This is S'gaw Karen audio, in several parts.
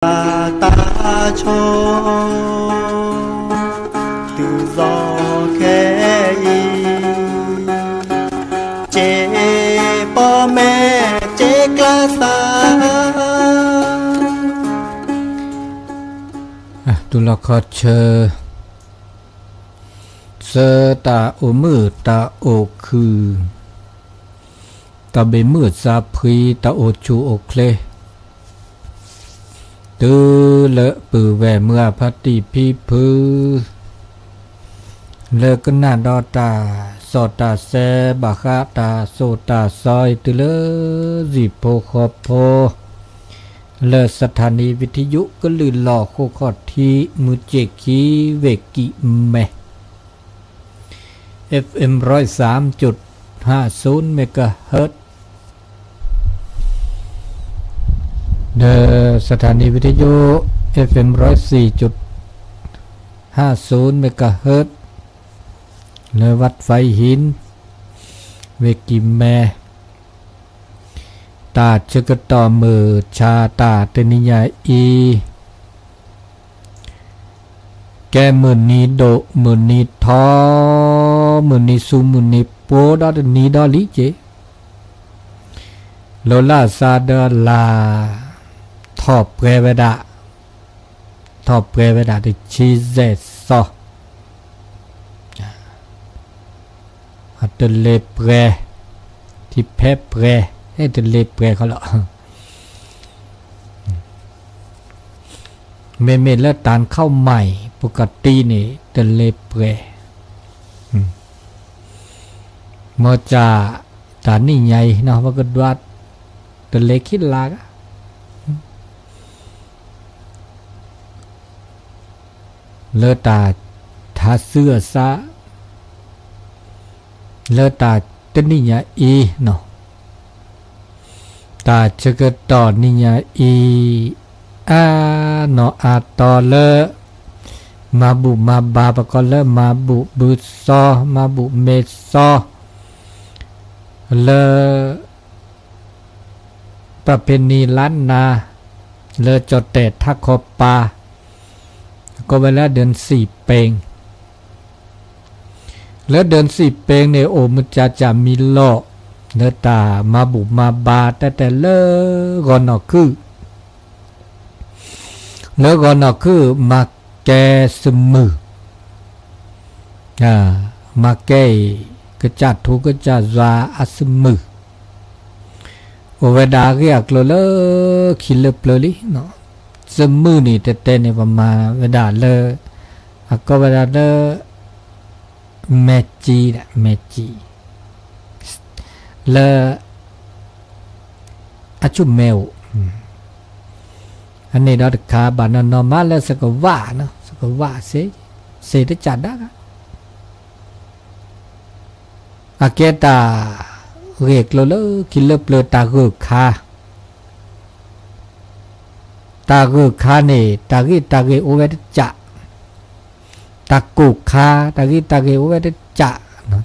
တၢ်ဆိ တုၤလီၤခဲအံၤ စ့ပီၣ်မဲာ်စ့ကျါသး တုၤလီၤခီဆၢ ဆၢတၢ်အိၣ်မုာ်တၢ်အိၣ်ခုၣ် တၢ်ဘၣ်မုာ်စၢ်ဖှံ တၢ်အိၣ်ဆူၣ်အိၣ်ချ့ တုၤလၢပုၢ်ဝဲၢ်မုၢ်အဖါတံၢ်ဖံဖု လၢကနၣ်ဒီးတၢ်စီၣ်တၢ်ဆဲ ဘၣ်ဃးတၢ်စိၢ်တၢ်စီ တုၤလၢဟံၣ်ဖိဃီဖိ လၢ สถานีวิทยุ ကလုာ်လီၢ်ဃိခီၣ်ထံး မူစ့ၣ်ခံ ဝ့ၢ်ကံၢ်မဲ FM ร้อยสามจุดห้าศูนย์ เมกะเฮิรตซ์ ဒီး สถานีวิทยุ FM ร้อยสี่จุดห้าศูนย์ เมกะเฮิรตซ์ လၢ วัดไฟหิน ဝ့ၢ်ကံၢ်မဲ တၢ်ဆၢကတီၢ်မုၢ်ဆါတၢ်တနံၤညါအံၤ ကဲမုၢ်နံၤဒိၣ် မုၢ်နံၤထီ မုၢ်နံၤဆူ မုၢ်နံၤပှိၤဒီးတနံၤဒီးလံက့ၤ လိာ်လၢအစးဒီးလၢ် ထီၣ်ပှဲၤဝဲဒၣ် ထီၣ်ပှဲၤဝဲဒၣ်တဆံယဲၢ်သီ အတလ့ၤပှဲၤ ထံဖဲပှဲၤ အဲၣ်တလ့ၤပှဲၤခီလီၤ မ့မ့ၢ်လၢတၢ်ခီၣ်မၤ ပကတံန့ၣ် တလ့ၤပှဲၤ မ့ၢ်စၢ် တၢ်နံၣ်ညါအံၤ ပကဒွး တလ့ၤခံလါဂၤ လၢတၢ်ထါစုအစး လၢတၢ်တနံၣ်ညါအံၤ တၢ်ဆၢကတီၢ်နံၣ်ညါအံၤ အါနီၢ်အါတီလၢ မၤဘူၣ်မၤဘါ ပကိးလၢမၤဘူၣ်ဘုစီ မၤဘူၣ်မ့ၢ်စီ လၢ ประเพณีล้านนา လၢကၠီၣ်တဲၣ်ထးခီပၤ ကိးဝဲလၢ เดือนสี่เพ็ง လၢ เดือนสี่เพ็ง န့ၣ် အိၣ်မုၢ်ကၠးကၠးမံၤလီၤ လၢတၢ်မၤဘူၣ်မၤဘါ တဲတဲလၢဂီၤနီၢ်ခုၣ် လၢဂီၤနီၢ်ခုၣ် မၤကဲစမုၢ် မၤကဲအံၤ ကစၢ်ထူကစၢ်ယွၤအစမုၢ် အိၣ်ဝဲဒၣ်အဂ့ၢ်အကျိၤလၢခံလၢပျၢၤလံ စမုၢ်န့ၣ် တဲတဲန့ၣ် ပမၤဝဲဒၣ်လၢ အကိးဝဲဒၣ်လၢ မဲၢ်ကံ မဲၢ်ကံ လၢ အဆူၣ်မဲအိၣ် အန့ၣ်ဒီးတခါ ဘၣ်နီၢ်နီၢ်မးလၢစကဝၣ် စကဝၣ်စ့ စ့တကးဒၣ် အကဲတၢ်ဂ့ၢ်ကျိၤလၢခံလၢပျၢၤ တၢ်ဂၢၢ်ခါ တၢ်ဂၢၢ်ခါန့ၣ် တၢ်ဂ့ၢ်တၢ်ဂ့ၢ်အိၣ်ဝဲတကး တၢ်ကိၢ်ခါ တၢ်ဂ့ၢ်တၢ်ဂ့ၢ်အိၣ်ဝဲတကး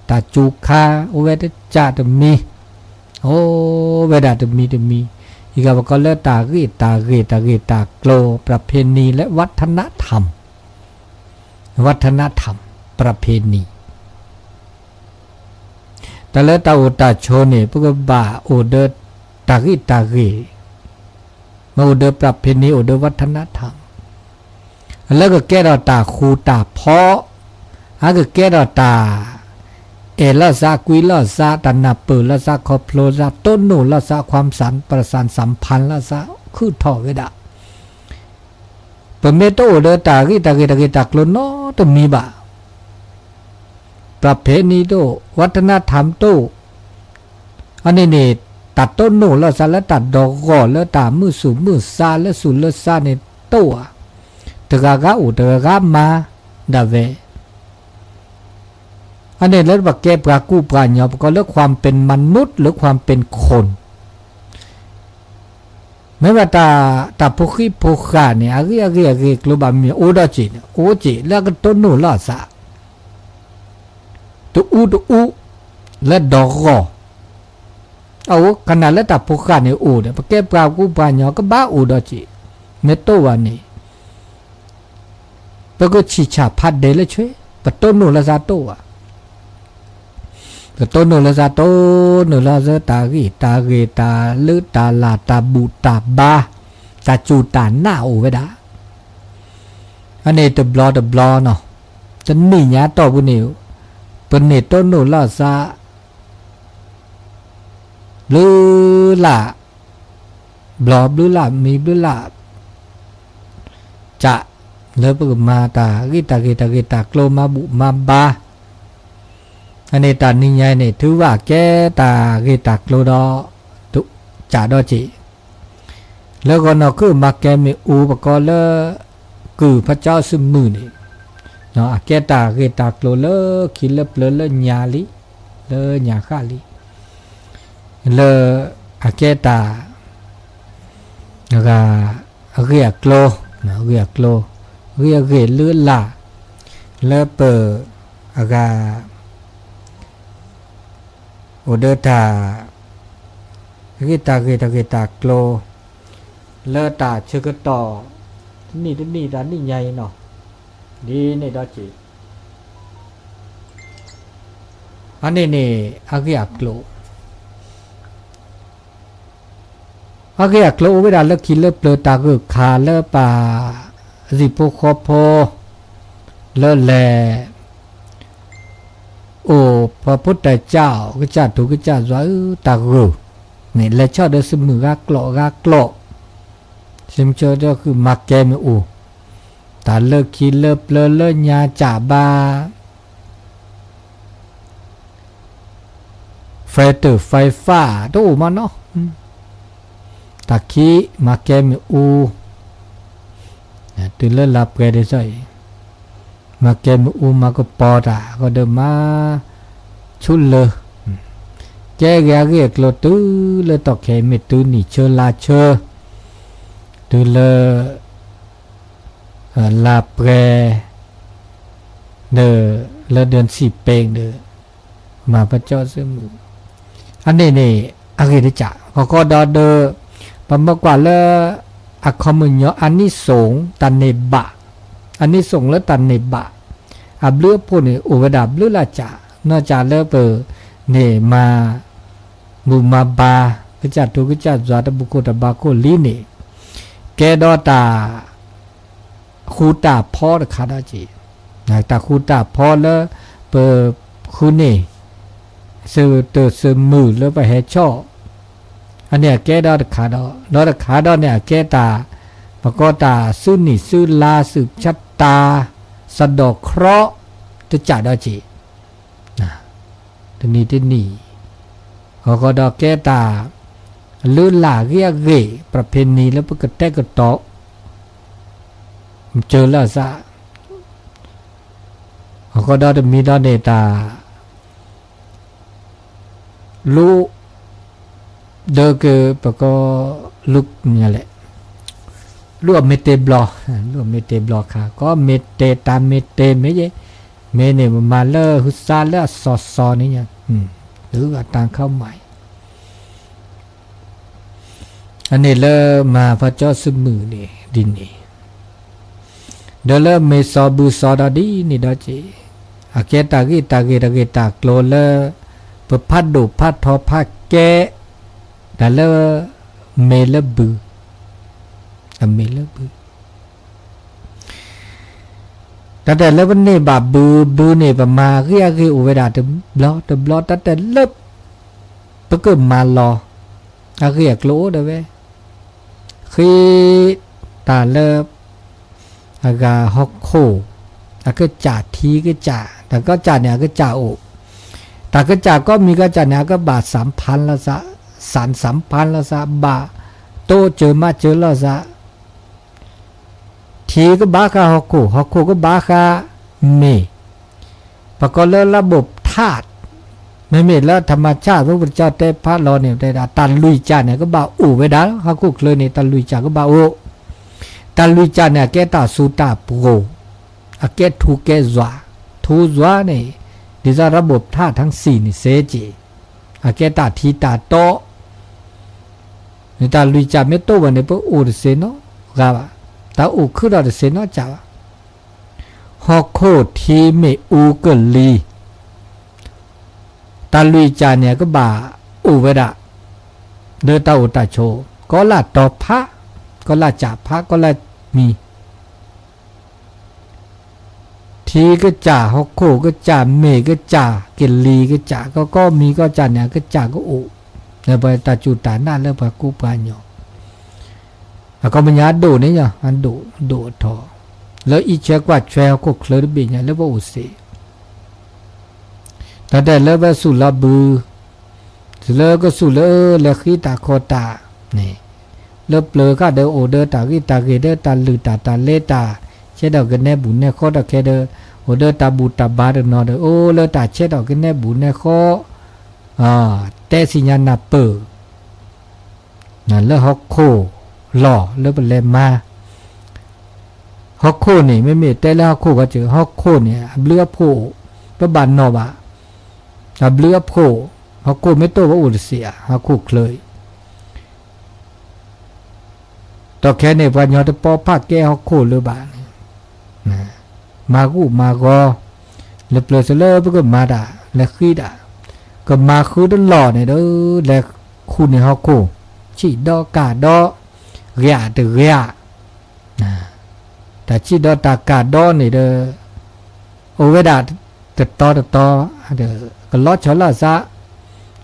တၢ်စူၤခါ အိၣ်ဝဲတကးတမံၤ အိၣ်ဝဲဒၣ်တမံၤတမံၤ အံၤဂၤပကိးလၢတၢ်ဂ့ၢ်တၢ်ဂ့ၢ် တၢ်ဂ့ၢ်တၢ်ကျိၤ ประเพณี လၢ วัฒนธรรม วัฒนธรรม ประเพณี တၢ်လၢတၢ်အိၣ်တၢ်ဆိးန့ၣ် ပကဘၣ်အိၣ်ဒီးတၢ်ဂ့ၢ်တၢ်ဂ့ၢ် မ့ၢ်အိၣ်ဒီး ประเพณี အိၣ်ဒီး วัฒนธรรม လၢကကဲထီၣ်တၢ်ဃူတၢ်ဖိး အကကဲထီၣ်တၢ်အဲၣ်လိာ်သးကွံလိာ်သး တၢ်နၢ်ပၢၢ်လိာ်သး ခီဖျိသး တိၢ်နီၣ်လိာ်သး ความสัม ประสานสัมพันธ์ လိာ်သး ခုၣ်ထီၣ်ဝဲဒၣ် ပမ့ၢ်တအိၣ်ဒီးတၢ်ဂ့ၢ်တၢ်ဂ့ၢ် တၢ်ဂ့ၢ်တၢ်ကျိၤနီတမံၤဘၣ် ประเพณี တအိၣ် วัฒนธรรม တအိၣ် အန့ၣ်န့ၣ် တၢ်တိၢ်နီၣ်လိာ်သးလၢတၢ်ဒီးဂီၢ် လၢတၢ်မုၢ်ဆူၣ်မုၢ်သးလၢဆူၣ်လၢသးန့ၣ် တအိၣ်ဧါ တဂၤဂၤအိၣ်တဂၤဂၤမၤဒၣ်ဝဲ အန့ၣ်လၢပကဲပှၤကူပှၤကညီ ပကိးလၢ ความเป็นมนุษย์ လၢ ความเป็นคน မ့ၢ်ဘၣ်တၢ်ဖိဃံဖိဃာ်န့ၣ် အဂ့ၢ်အဂ့ၢ်အဂ့ၢ်ကျိၤဘၣ်မ့ၢ်အိၣ်ဒီးက့ၤန့ၣ် အိၣ်က့ၤလၢအကတိၢ်နီၣ်လိာ်သး တအူတအူ လၢဒီးဂီၢ် အအိၣ် ခီဖျိလၢတၢ်ဖိဃာ်န့ၣ်အိၣ်ဒီး ပကဲပှၤကူပှၤကညီကဘၣ်အိၣ်ဒီးက့ၤ မ့ၢ်တိၢ်ဘၣ်န့ၣ် ပကဆံးဆးဖးဒဲးလၢဆွဲ, ပတိၢ်နီၣ်လၢသးတိၢ်ဘၣ်. ပတိၢ်နီၣ်လၢသးတိၢ်နီၣ်လၢသးတၢ်ဂ့ၢ်တၢ်ဂ့ၤ တၢ်လုၢ်တၢ်လၢ် တၢ်ဘူၣ်တၢ်ဘါ တၢ်စူၢ်တၢ်နာ်အိၣ်ဝဲဒၣ်. အန့ၣ်တဘျီတဘျီနီၤ, တနံၣ်ညါတီၢ်ပူၤန့ၣ် ပန့ၢ်တိၢ်နီၣ်လၢသး ဘျုးလၢ် ဘျီဘျုးလၢ်မံဘျုးလၢ် ကး လၢပကမၤတၢ်ဂ့ၢ်တၢ်ဂ့ၤ တၢ်ဂ့ၢ်တၢ်ကျိၤ မၤဘူၣ်မၤဘါ. အန့ၣ်တၢ်နံၤညါအံၤန့ၣ် ထုးဘၣ်ကဲတၢ်ဂ့ၢ်တၢ်ကျိၤဒီး ကးဒီးက့ၤ လၢဂီၤနီၢ်ခုၣ်မၤကဲမ့ၣ်အူပကီၢ်လၢ ကုၢ်ဖးကၠီစုမုၢ်န့ၣ် အကဲတၢ်ဂ့ၢ်တၢ်ကျိၤလၢခံလၢပျၢၤလၢညါလံ, လၢညါဃၣ်လံ, လၢအကဲတၢ် အဂၤ အဂ့ၢ်အကျိၤ, အဂ့ၢ်အကျိၤ, ဂ့ၢ်အဂ့ၢ်လုၢ်အလၢ် လၢပ အဂၤ အိၣ်ဒီးတၢ် ဂ့ၢ်တၢ်ဂ့ၢ်တၢ်ဂ့ၢ်တၢ်ကျိၤ လၢတၢ်ဆၢကတီၢ် တနံၣ်တနံၣ်တၢ်နံၣ်ညါအံၤနီၤ, ဒ်န့ၣ်ဒီးက့ၤ အန့ၣ်န့ၣ် အဂ့ၢ်အကျိၤ အဂ့ၢ်အကျိၤအိၣ်ဝဲဒၣ်လၢခံလၢပျၢၤတၢ်ဂၢၢ်ခါလၢပှၤ သံၣ်ဖိဃီဖိ လၢလဲၤ အိၣ်ပှၤဖိတၢ်ကၢ်အီၤ ကစၢ်ထူကစၢ်ယွၤဧၢ တၢ်ဂၢၢ် န့ၣ် လဲၤဆီၣ်ဒီးစုမုၢ်ဂၤကျိာ်ဂၤကျိာ် ဆမဆၢဒီးဃုမၤကဲမ့ၣ်အူ တၢ်လၢခံလၢပျၢၤလၢညါကးဘၣ် ไฟเตอร์ ไฟฟ้า တအိၣ်မးနီၤ တၢ်ခံ မၤကဲမ့ၣ်အူ တုၤလၢလါပှဲၤဒ်သိးအံၤ မၤကဲမ့ၣ်အူ မၤကပီၤတၢ် ဃီဒီးမၤ ဆူလၢ ကဲဂ့ၤအဂ့ၢ်အကျိၤတုၤလၢတီၢ်ခဲအံၤ မ့ၢ်တုၤနံၣ်ဆၢလါဆၢ တုၤလၢ လါပှဲၤ ဒီး လၢဒၢးစံးပ့ၤဒီး မၤပကၠီစုမုၢ် အန့ၣ်န့ၣ် အဂ့ၢ်တကး ဃီဃီဒီးဒီး ပမ့ၢ်ကွၢ်လၢ အခီပညီ အနံၣ်စုၣ် တၢ်န့ၢ်ဘၣ် အနံၣ်စုၣ်လၢတၢ်န့ၢ်ဘၣ် အဘျုးအဖှိၣ်န့ၣ် အိၣ်ဝဲဒၣ်ဘျုးလၢကး နီၢ်ကးလၢပ န့ၣ်မၤ ဘူၣ်မၤဘါ ကစၢ်ထူကစၢ်ယွၤတဘျုးခိၣ်တဘျုးခိၣ်လံန့ၣ် ကဲဒီးတၢ် ဃူတၢ်ဖီတခါဒီးက့ၤ တၢ်ဃူတၢ်ဖီလၢ ပဃုန့ၢ် သုးတၢ်စုမုၢ်လၢပဟဲဆီၣ် အန့ၣ်အကဲဒီးတခါဒီး ဒီးတခါဒီးန့ၣ် အကဲတၢ် ပကိးတၢ်စုနံၣ်စုလါ သုးဆၢတၢ် စးဒီးခရီ တကးဒီးက့ၤ တနံၤတနံၤ ဃီဃီဒီးကဲတၢ် လုၢ်လၢ်ဂ့ၤအဂ့ၢ် ပြဖ့နံၤလၢပကတဲာ်ကတီၤ မစၢၤလၢအသး ဃီဃီဒီးတမံၤဒီးန့ၣ်တၢ် လူ ဒီးကပကီ လူ လဲၣ် လူအမ့ၢ်တဲဘျီ လူအမ့ၢ်တဲဘျီခါ ကီမ့ၢ်တဲတၢ်မ့ၢ်တဲမ့ၢ်ယဲ မ့ၢ်န့ၣ်မ့ၢ်မၤလၢဟုသါလၢအစီၤစီၤန့ၣ်ညါ တုၤအတၢ်ခီမး အန့ၣ်လၢမၤပှၤကၠီစုမုၢ်န့ၣ် ဒ်န့ၣ် ဒီးလၢမ့ၢ်စီၤဘုၣ်စီၤဒီးဒ်န့ၣ်ဒီးက့ၤ အကဲတၢ်ဂ့ၢ်တၢ်ဂ့ၢ်တၢ်ဂ့ၢ်တၢ်ကျိၤလၢ ပဖးဒိၣ်ဖးထီဖးကဲ တၢ်လၢ မ့ၢ်လၢဘုၣ် အမ့ၢ်လၢဘုၣ် တၢ်တဲလၢပန့ၢ်ဘၣ်ဘုၣ် ဘုၣ်န့ၣ် ပမၤဂ့ၢ်အဂ့ၢ်အိၣ်ဝဲဒၣ်တဘျီတဘျီ တၢ်တဲလၢ ပကမၤလီၤ အဂ့ၢ်အကျိၤအိၣ်ဒၣ်ဝဲ ဃ့ တၢ်လၢ အဂၤဟီၣ်ခိၣ် အကစၢ်ထံကစၢ် တၢ်ကစၢ်န့ၣ် အကစၢ်အိၣ် တၢ်ကစၢ်ကီမံၤကစၢ်န့ၣ် အကဘၣ်သၣ်ဖၣ်လီၤသး သၣ်သၣ်ဖၣ်လီၤသး ဘၣ်တိစၢၤမၤစၢၤလီၤသး ထံကဘၣ်ဃးဟီၣ်ခိၣ် ဟီၣ်ခိၣ်ကဘၣ်ဃးမ့ၢ် ပကိးလၢ ระบบธาตุ မ့မ့ၢ်လၢ ธรรมชาติ မ့ၢ်ပကတဲဖးလီၤန့ၣ် တဲဒၣ် တၢ်လွံၢ်ကစၢ်န့ၣ် ကဘၣ်အိၣ်ဝဲဒၣ် ဟီၣ်ခိၣ်ချၢန့ၣ် တၢ်လွံၢ်ကစၢ်ကဘၣ်အိၣ် တၢ်လွံၢ်ကစၢ်န့ၣ် အကဲတၢ်စူၢ်တၢ်ပှိၤ အကဲထူကဲယွၤ ထူယွၤန့ၣ် ဒ်သိး ระบบธาตุ ทั้งสี่ န့ၣ်စ့ၢ်ကီး အကဲတၢ်ထံတၢ်တီ န့ၣ်တၢ်လွံၢ်ကစၢ်မ့ၢ်တအိၣ်ဘၣ်န့ၣ် ပအိၣ်တသ့နီတဂၤဘၣ် တၢ်အိၣ်ခုၣ်ဒီးတစ့နီၢ်ကၠးဘၣ်. ဟီၣ်ခိၣ်ထံမ့ၣ်အူကလံၤ တၢ်လွံၢ်ကၠးန့ၣ် ကဘၣ်အိၣ်ဝဲဒၣ် လၢတၢ်အိၣ်တၢ်ဆိး ကီလၢ်တီၤဖး ကီလၢ်ကၠးဖး ကီလၢ်မံၤ ထံကစၢ် ဟီၣ်ခိၣ်ကစၢ် မ့ၢ်ကစၢ် ကလံၤကစၢ် ကီကီမံၤကီကစၢ်န့ၣ် အကစၢ်ကအိၣ် လၢပတၢ်စူၢ်တၢ်နာ်လၢပှၤကူပှၤကညီ အခီပညီအဒိၣ်န့ၣ်ညါ အဒိၣ်ဒိၣ်အထီ လၢအံးဆဲကွၢ်ဆဲဟီၣ်ခိၣ်ချၢတဘ့ၣ်ညါ လၢပအိၣ်စ့ၢ် တၢ်တဲလၢပဆူၣ်လီၤဘု လၢကဆူၣ်လၢလဲၤဃံတၢ်ခီတၢ်န့ၣ် လၢပျၢၤဃာ်ဒီးအိၣ်ဒီးတၢ်ဂ့ၢ်တၢ်ဂ့ၤ ဒီးတၢ်လုၢ်တၢ်တၢ်လဲၤတၢ် ဆဲးဒီးကနဲဘူးနဲခီ ဒီးခဲဒီး အိၣ်ဒီးတၢ်ဘူၣ်တၢ်ဘါတနီၤဒီး အိၣ်လၢတၢ်ဆဲးဒီးကနဲဘူးနဲခီ တဲဆံညါနၢ်ပၢၢ် လၢဟီၣ်ခိၣ်လီၢ်လၢပလဲၤမၤ ဟီၣ်ခိၣ်န့ၣ် မ့မ့ၢ်တဲလၢဟီၣ်ခိၣ်ခီစၢၤ ဟီၣ်ခိၣ်န့ၣ် အဘျုးအဖှိၣ် ပဘၣ်နီၣ်ဘၣ် အဘျုးအဖှိၣ် ဟီၣ်ခိၣ်မ့ၢ်တအိၣ်ဘၣ်အိၣ်တစ့ၢ်ဧါ ဟီၣ်ခိၣ်ချၢအံၤ ဒီးခဲန့ၣ် ပှၤကညီတပိာ်ဖးကဲဟီၣ်ခိၣ်လၢၤဘၣ်န့ၣ် မၤဂူာ်မၤဂီၤ လၢပျၢၤစ့ၢ်လၢပကမၤတၢ် လဲၤဃံတၢ် ကမၤဃုတလီၢ်န့ၣ်ဒီး လဲၤခူၣ်န့ၢ်ဟီၣ်ခိၣ် ဆံးဒီးကၢ်ဒီး ဂ့ၤတဂ့ၤ တၢ်ဆံးဒီးတၢ်ကၢ်ဒီးန့ၣ်ဒီး အိၣ်ဝဲဒၣ်တတီတတီ ကလီဆီလီၤစး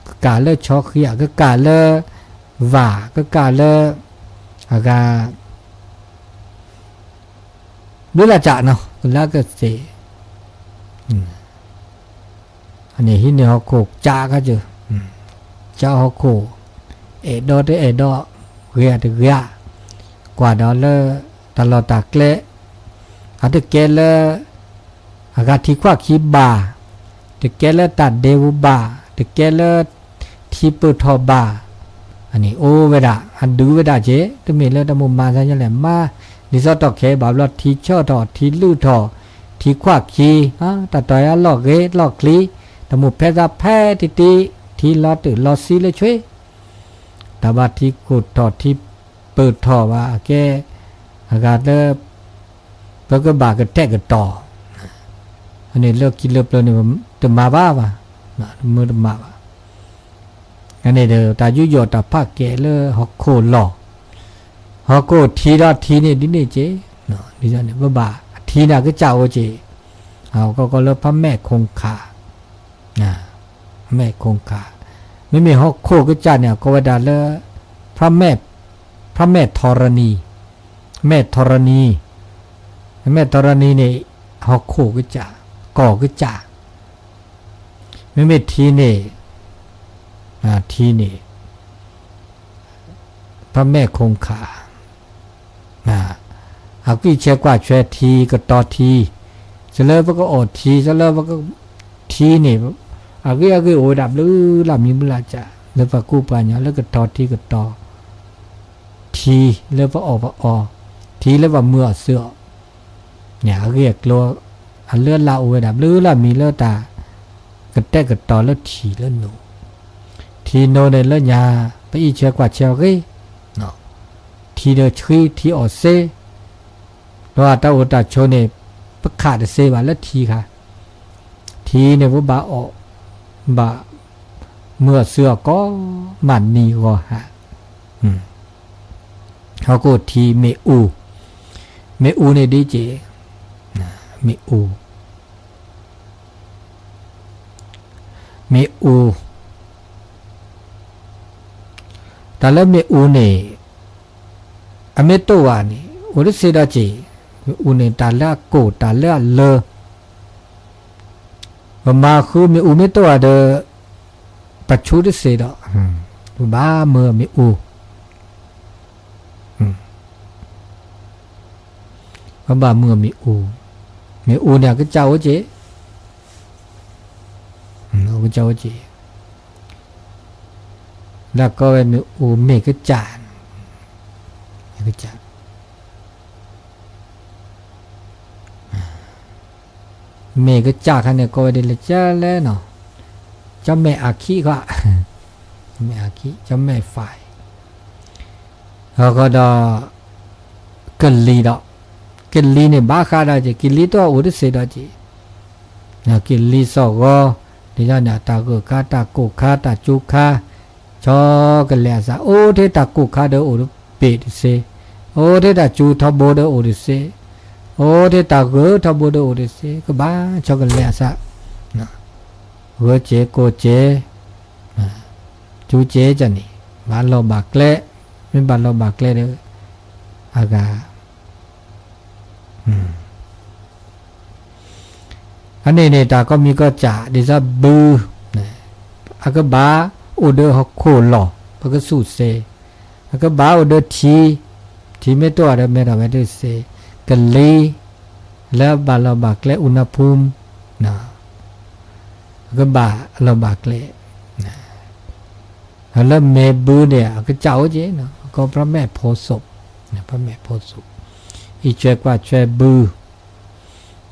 ကကၢ်လၢဆီဃံဧါ ကကၢ်လၢ ဝၣ် ကကၢ်လၢ အဂၤ ဘျုးလၢ်ကၠးနီၤ ကလၢကစ့ၢ် န့ၣ်ဟံးန့ၢ်ဟီၣ်ခိၣ်ကၠးခါစၢၤ ကၠးဟီၣ်ခိၣ် အဲၣ်ဒိးတအဲၣ်ဒိး ဂ့ၤတဂ့ၤ ကွၢ်ဒီးလၢ တၢ်လီၢ်တၢ်ကျဲ အတကဲလၢ အဂၤထံခွါခံဘၣ်, တကဲလၢတၢ်ဒဲးပူၤဘၣ်, တကဲလၢ ထံပၢၢ်ထီၣ်ဘၣ်, အန့ၣ်အိၣ်ဝဲဒၣ် အဒုးဝဲဒၣ်က့ၤ တမ့ၢ်လၢတၢ်မိၣ်မၤသးညါလဲၣ် မၤ ဒ်သိးတီၢ်ခဲဘၣ်ဘျီ ထံဆၢထီၣ် ထံလုၢ်ထီၣ် ထံခွါခံ တၢ်တီၢ်ယါလီၢ်ဂ့ၤလီၢ်ချံ တၢ်မိၣ်ဖဲသးဖဲတံတံ ထံလီၤတၢၢ်လီၤဆံလၢဆွ့ တၢ်ဘၣ်ထံခိၣ်ထီၣ်ထံပၢၢ်ထီၣ်ဘၣ်အကဲ အဂၤလၢ ပကဘၣ်ကတဲာ်ကတီၤ အန့ၣ်လၢခံလၢပျၢၤန့ၣ် တမၤဘၣ်ဘၣ်, မ့ၢ်တမၤဘၣ်. အန့ၣ်ဒီး တၢ်ယူးယီၣ်တၢ်ဖးကဲလၢဟီၣ်ခိၣ်လီၢ်, ဟီၣ်ခိၣ်ထံဒီးထံန့ၣ်ဒ်န့ၣ်က့ၤ, ဒ်န့ၣ် ပဘၣ်အထံန့ၣ်ကစၢ်အိၣ်က့ၤ, ကီကီလၢဖးမဲာ်ခိၣ်ခး မဲာ်ခိၣ်ခး, မ့မ့ၢ်ဟီၣ်ခိၣ်ကစၢ်န့ၣ် အကိးဝဲဒၣ်လၢ ဖးမဲာ်, ဖးမဲာ်ထီရနံၤ, မဲာ်ထီရနံၤ, မဲာ်ထီရနံၤန့ၣ် ဟီၣ်ခိၣ်ကစၢ်, ကီၢ်ကစၢ်, မ့မ့ၢ်ထံန့ၣ်, ထံန့ၣ် ဖးမဲာ်ခိၣ်ခး အကွံာ်ဆဲးကွၢ်ဆဲးထံကတီၤထံ, စလၢပကအီၣ်ထံ စလၢပက, ထံန့ၣ်, အဂ့ၢ်အဂ့ၢ်အိၣ်ဝဲဒၣ်ဘျုးလၢ်မံၤဘျုးလၢ်ကၠး လၢပှၤကူပှၤကညီလၢကတီၤထံကတီၤ, ထံလၢပအီၣ်ပအီ, ထံလၢပမုာ်အီၣ်စၢၤအီၤ န့ၣ် အဂ့ၢ်အကျိၤ အလၢအလၢ်အိၣ်ဝဲဒၣ်ဘျုးလၢ်မံၤလၢတၢ် ကတဲာ်ကတီၤလၢထံလၢနိ, ထံနိန့ၣ်လၢညါ ပအံးဆဲးကွၢ်ဆဲးအဂ့ၢ်, ထံဒီးဆှံထံအီၣ်စ့, ဒီးတၢ်အိၣ်တၢ်ဆိးန့ၣ် ပခးတစ့ဘၣ်လၢထံခါ, ထံန့ၣ်ပဘၣ်အီၣ်, ဘၣ်မုာ်အီၣ်စၢၤအီၤကိးမုၢ်နံၤဂီၤဟါ ဟီၣ်ခိၣ်ထံမ့ၣ်အူ, မ့ၣ်အူန့ၣ်ဒ်က့ၤ, မ့ၣ်အူ, မ့ၣ်အူ, တၢ်လၢမ့ၣ်အူန့ၣ်, အမ့ၢ်တအိၣ်ဘၣ်န့ၣ် အိၣ်တစ့ဒီးက့ၤ, မ့ၣ်အူန့ၣ် တၢ်လၢအကိၢ် တၢ်လၢအလၢ ပမၤဃုမ့ၣ်အူမ့ၢ်တအိၣ်ဘၣ်ဒီး, ပဆူတစ့ဒီး, ပဘၣ်မုာ်မ့ၣ်အူ, ပဘၣ်မုာ်မ့ၣ်အူ, မ့ၣ်အူန့ၣ် အကစၢ်အိၣ်က့ၤ, အကစၢ်အိၣ်က့ၤ, လၢကိးဝဲမ့ၣ်အူမ့ၢ်ကစၢ်, ကစၢ် မ့ၢ်ကစၢ်ခါန့ၣ် ကိးဝဲဒ်လဲၣ်ကလဲၣ်နီၤ, ကၠီမဲာ်အခံခါ, ကၠီမဲာ်အခံ, ကၠီမဲာ်ဖး, အဃိဒီး, ကလံၤဒီး, ကလံၤန့ၣ်ဘၣ်ဃးဒီးက့ၤ, ကလံၤတအိၣ်တစ့ဒီးက့ၤ, ကလံၤစီၣ်ဂီၤ, ဒ်န့ၣ် တၢ်ဂၢၢ်ခါ တၢ်ကိၢ်ခါ တၢ်ကၠိခါ, ဆီကလဲာ်အသး အိၣ်ထဲတၢ်ကိၢ်ခါဒီးအိၣ်တဘ့ၣ်တစ့, အိၣ်ထဲတၢ်ကၠိထီဘိဒီးအိၣ်တစ့, အိၣ်ထဲတၢ်ဂၢၢ်ထီဘိဒီးအိၣ်တစ့, ကဘၣ်ဆီကလဲာ်အသး, ဂၢၢ်စ့ကိၢ်စ့ ကၠိကဲန့ၣ် ဘၣ်လီၢ်ဘၣ်ကျဲ, မ့ၢ်ဘၣ်လီၢ်ဘၣ်ကျဲဒီး အဂၤ, အန့ၣ်န့ၣ် တၢ်ကီမံၤကီၢ်စး ဒ်သိးဘု, အကဘၣ်အိၣ်ဒီးဟီၣ်ခိၣ်လီၢ် ပကဆူၣ်စ့, အကဘၣ်အိၣ်ဒီးထံ, ထံမ့ၢ်တအိၣ်ဒီးမဲထီၣ်ဝဲတစ့, ကလံၤ လၢအဘၣ်လီၢ်ဘၣ်ကျဲ อุณหภูมิ အကဘၣ်လီၢ်ဘၣ်ကျဲ, လၢမ့ၢ်ဘုန့ၣ် အကစၢ်အိၣ်က့ၤ, ကီ พระแม่โพธิ์ศพ, พระแม่โพธิ์ศพ, အံးဆွဲကွၢ်ဆွဲဘု,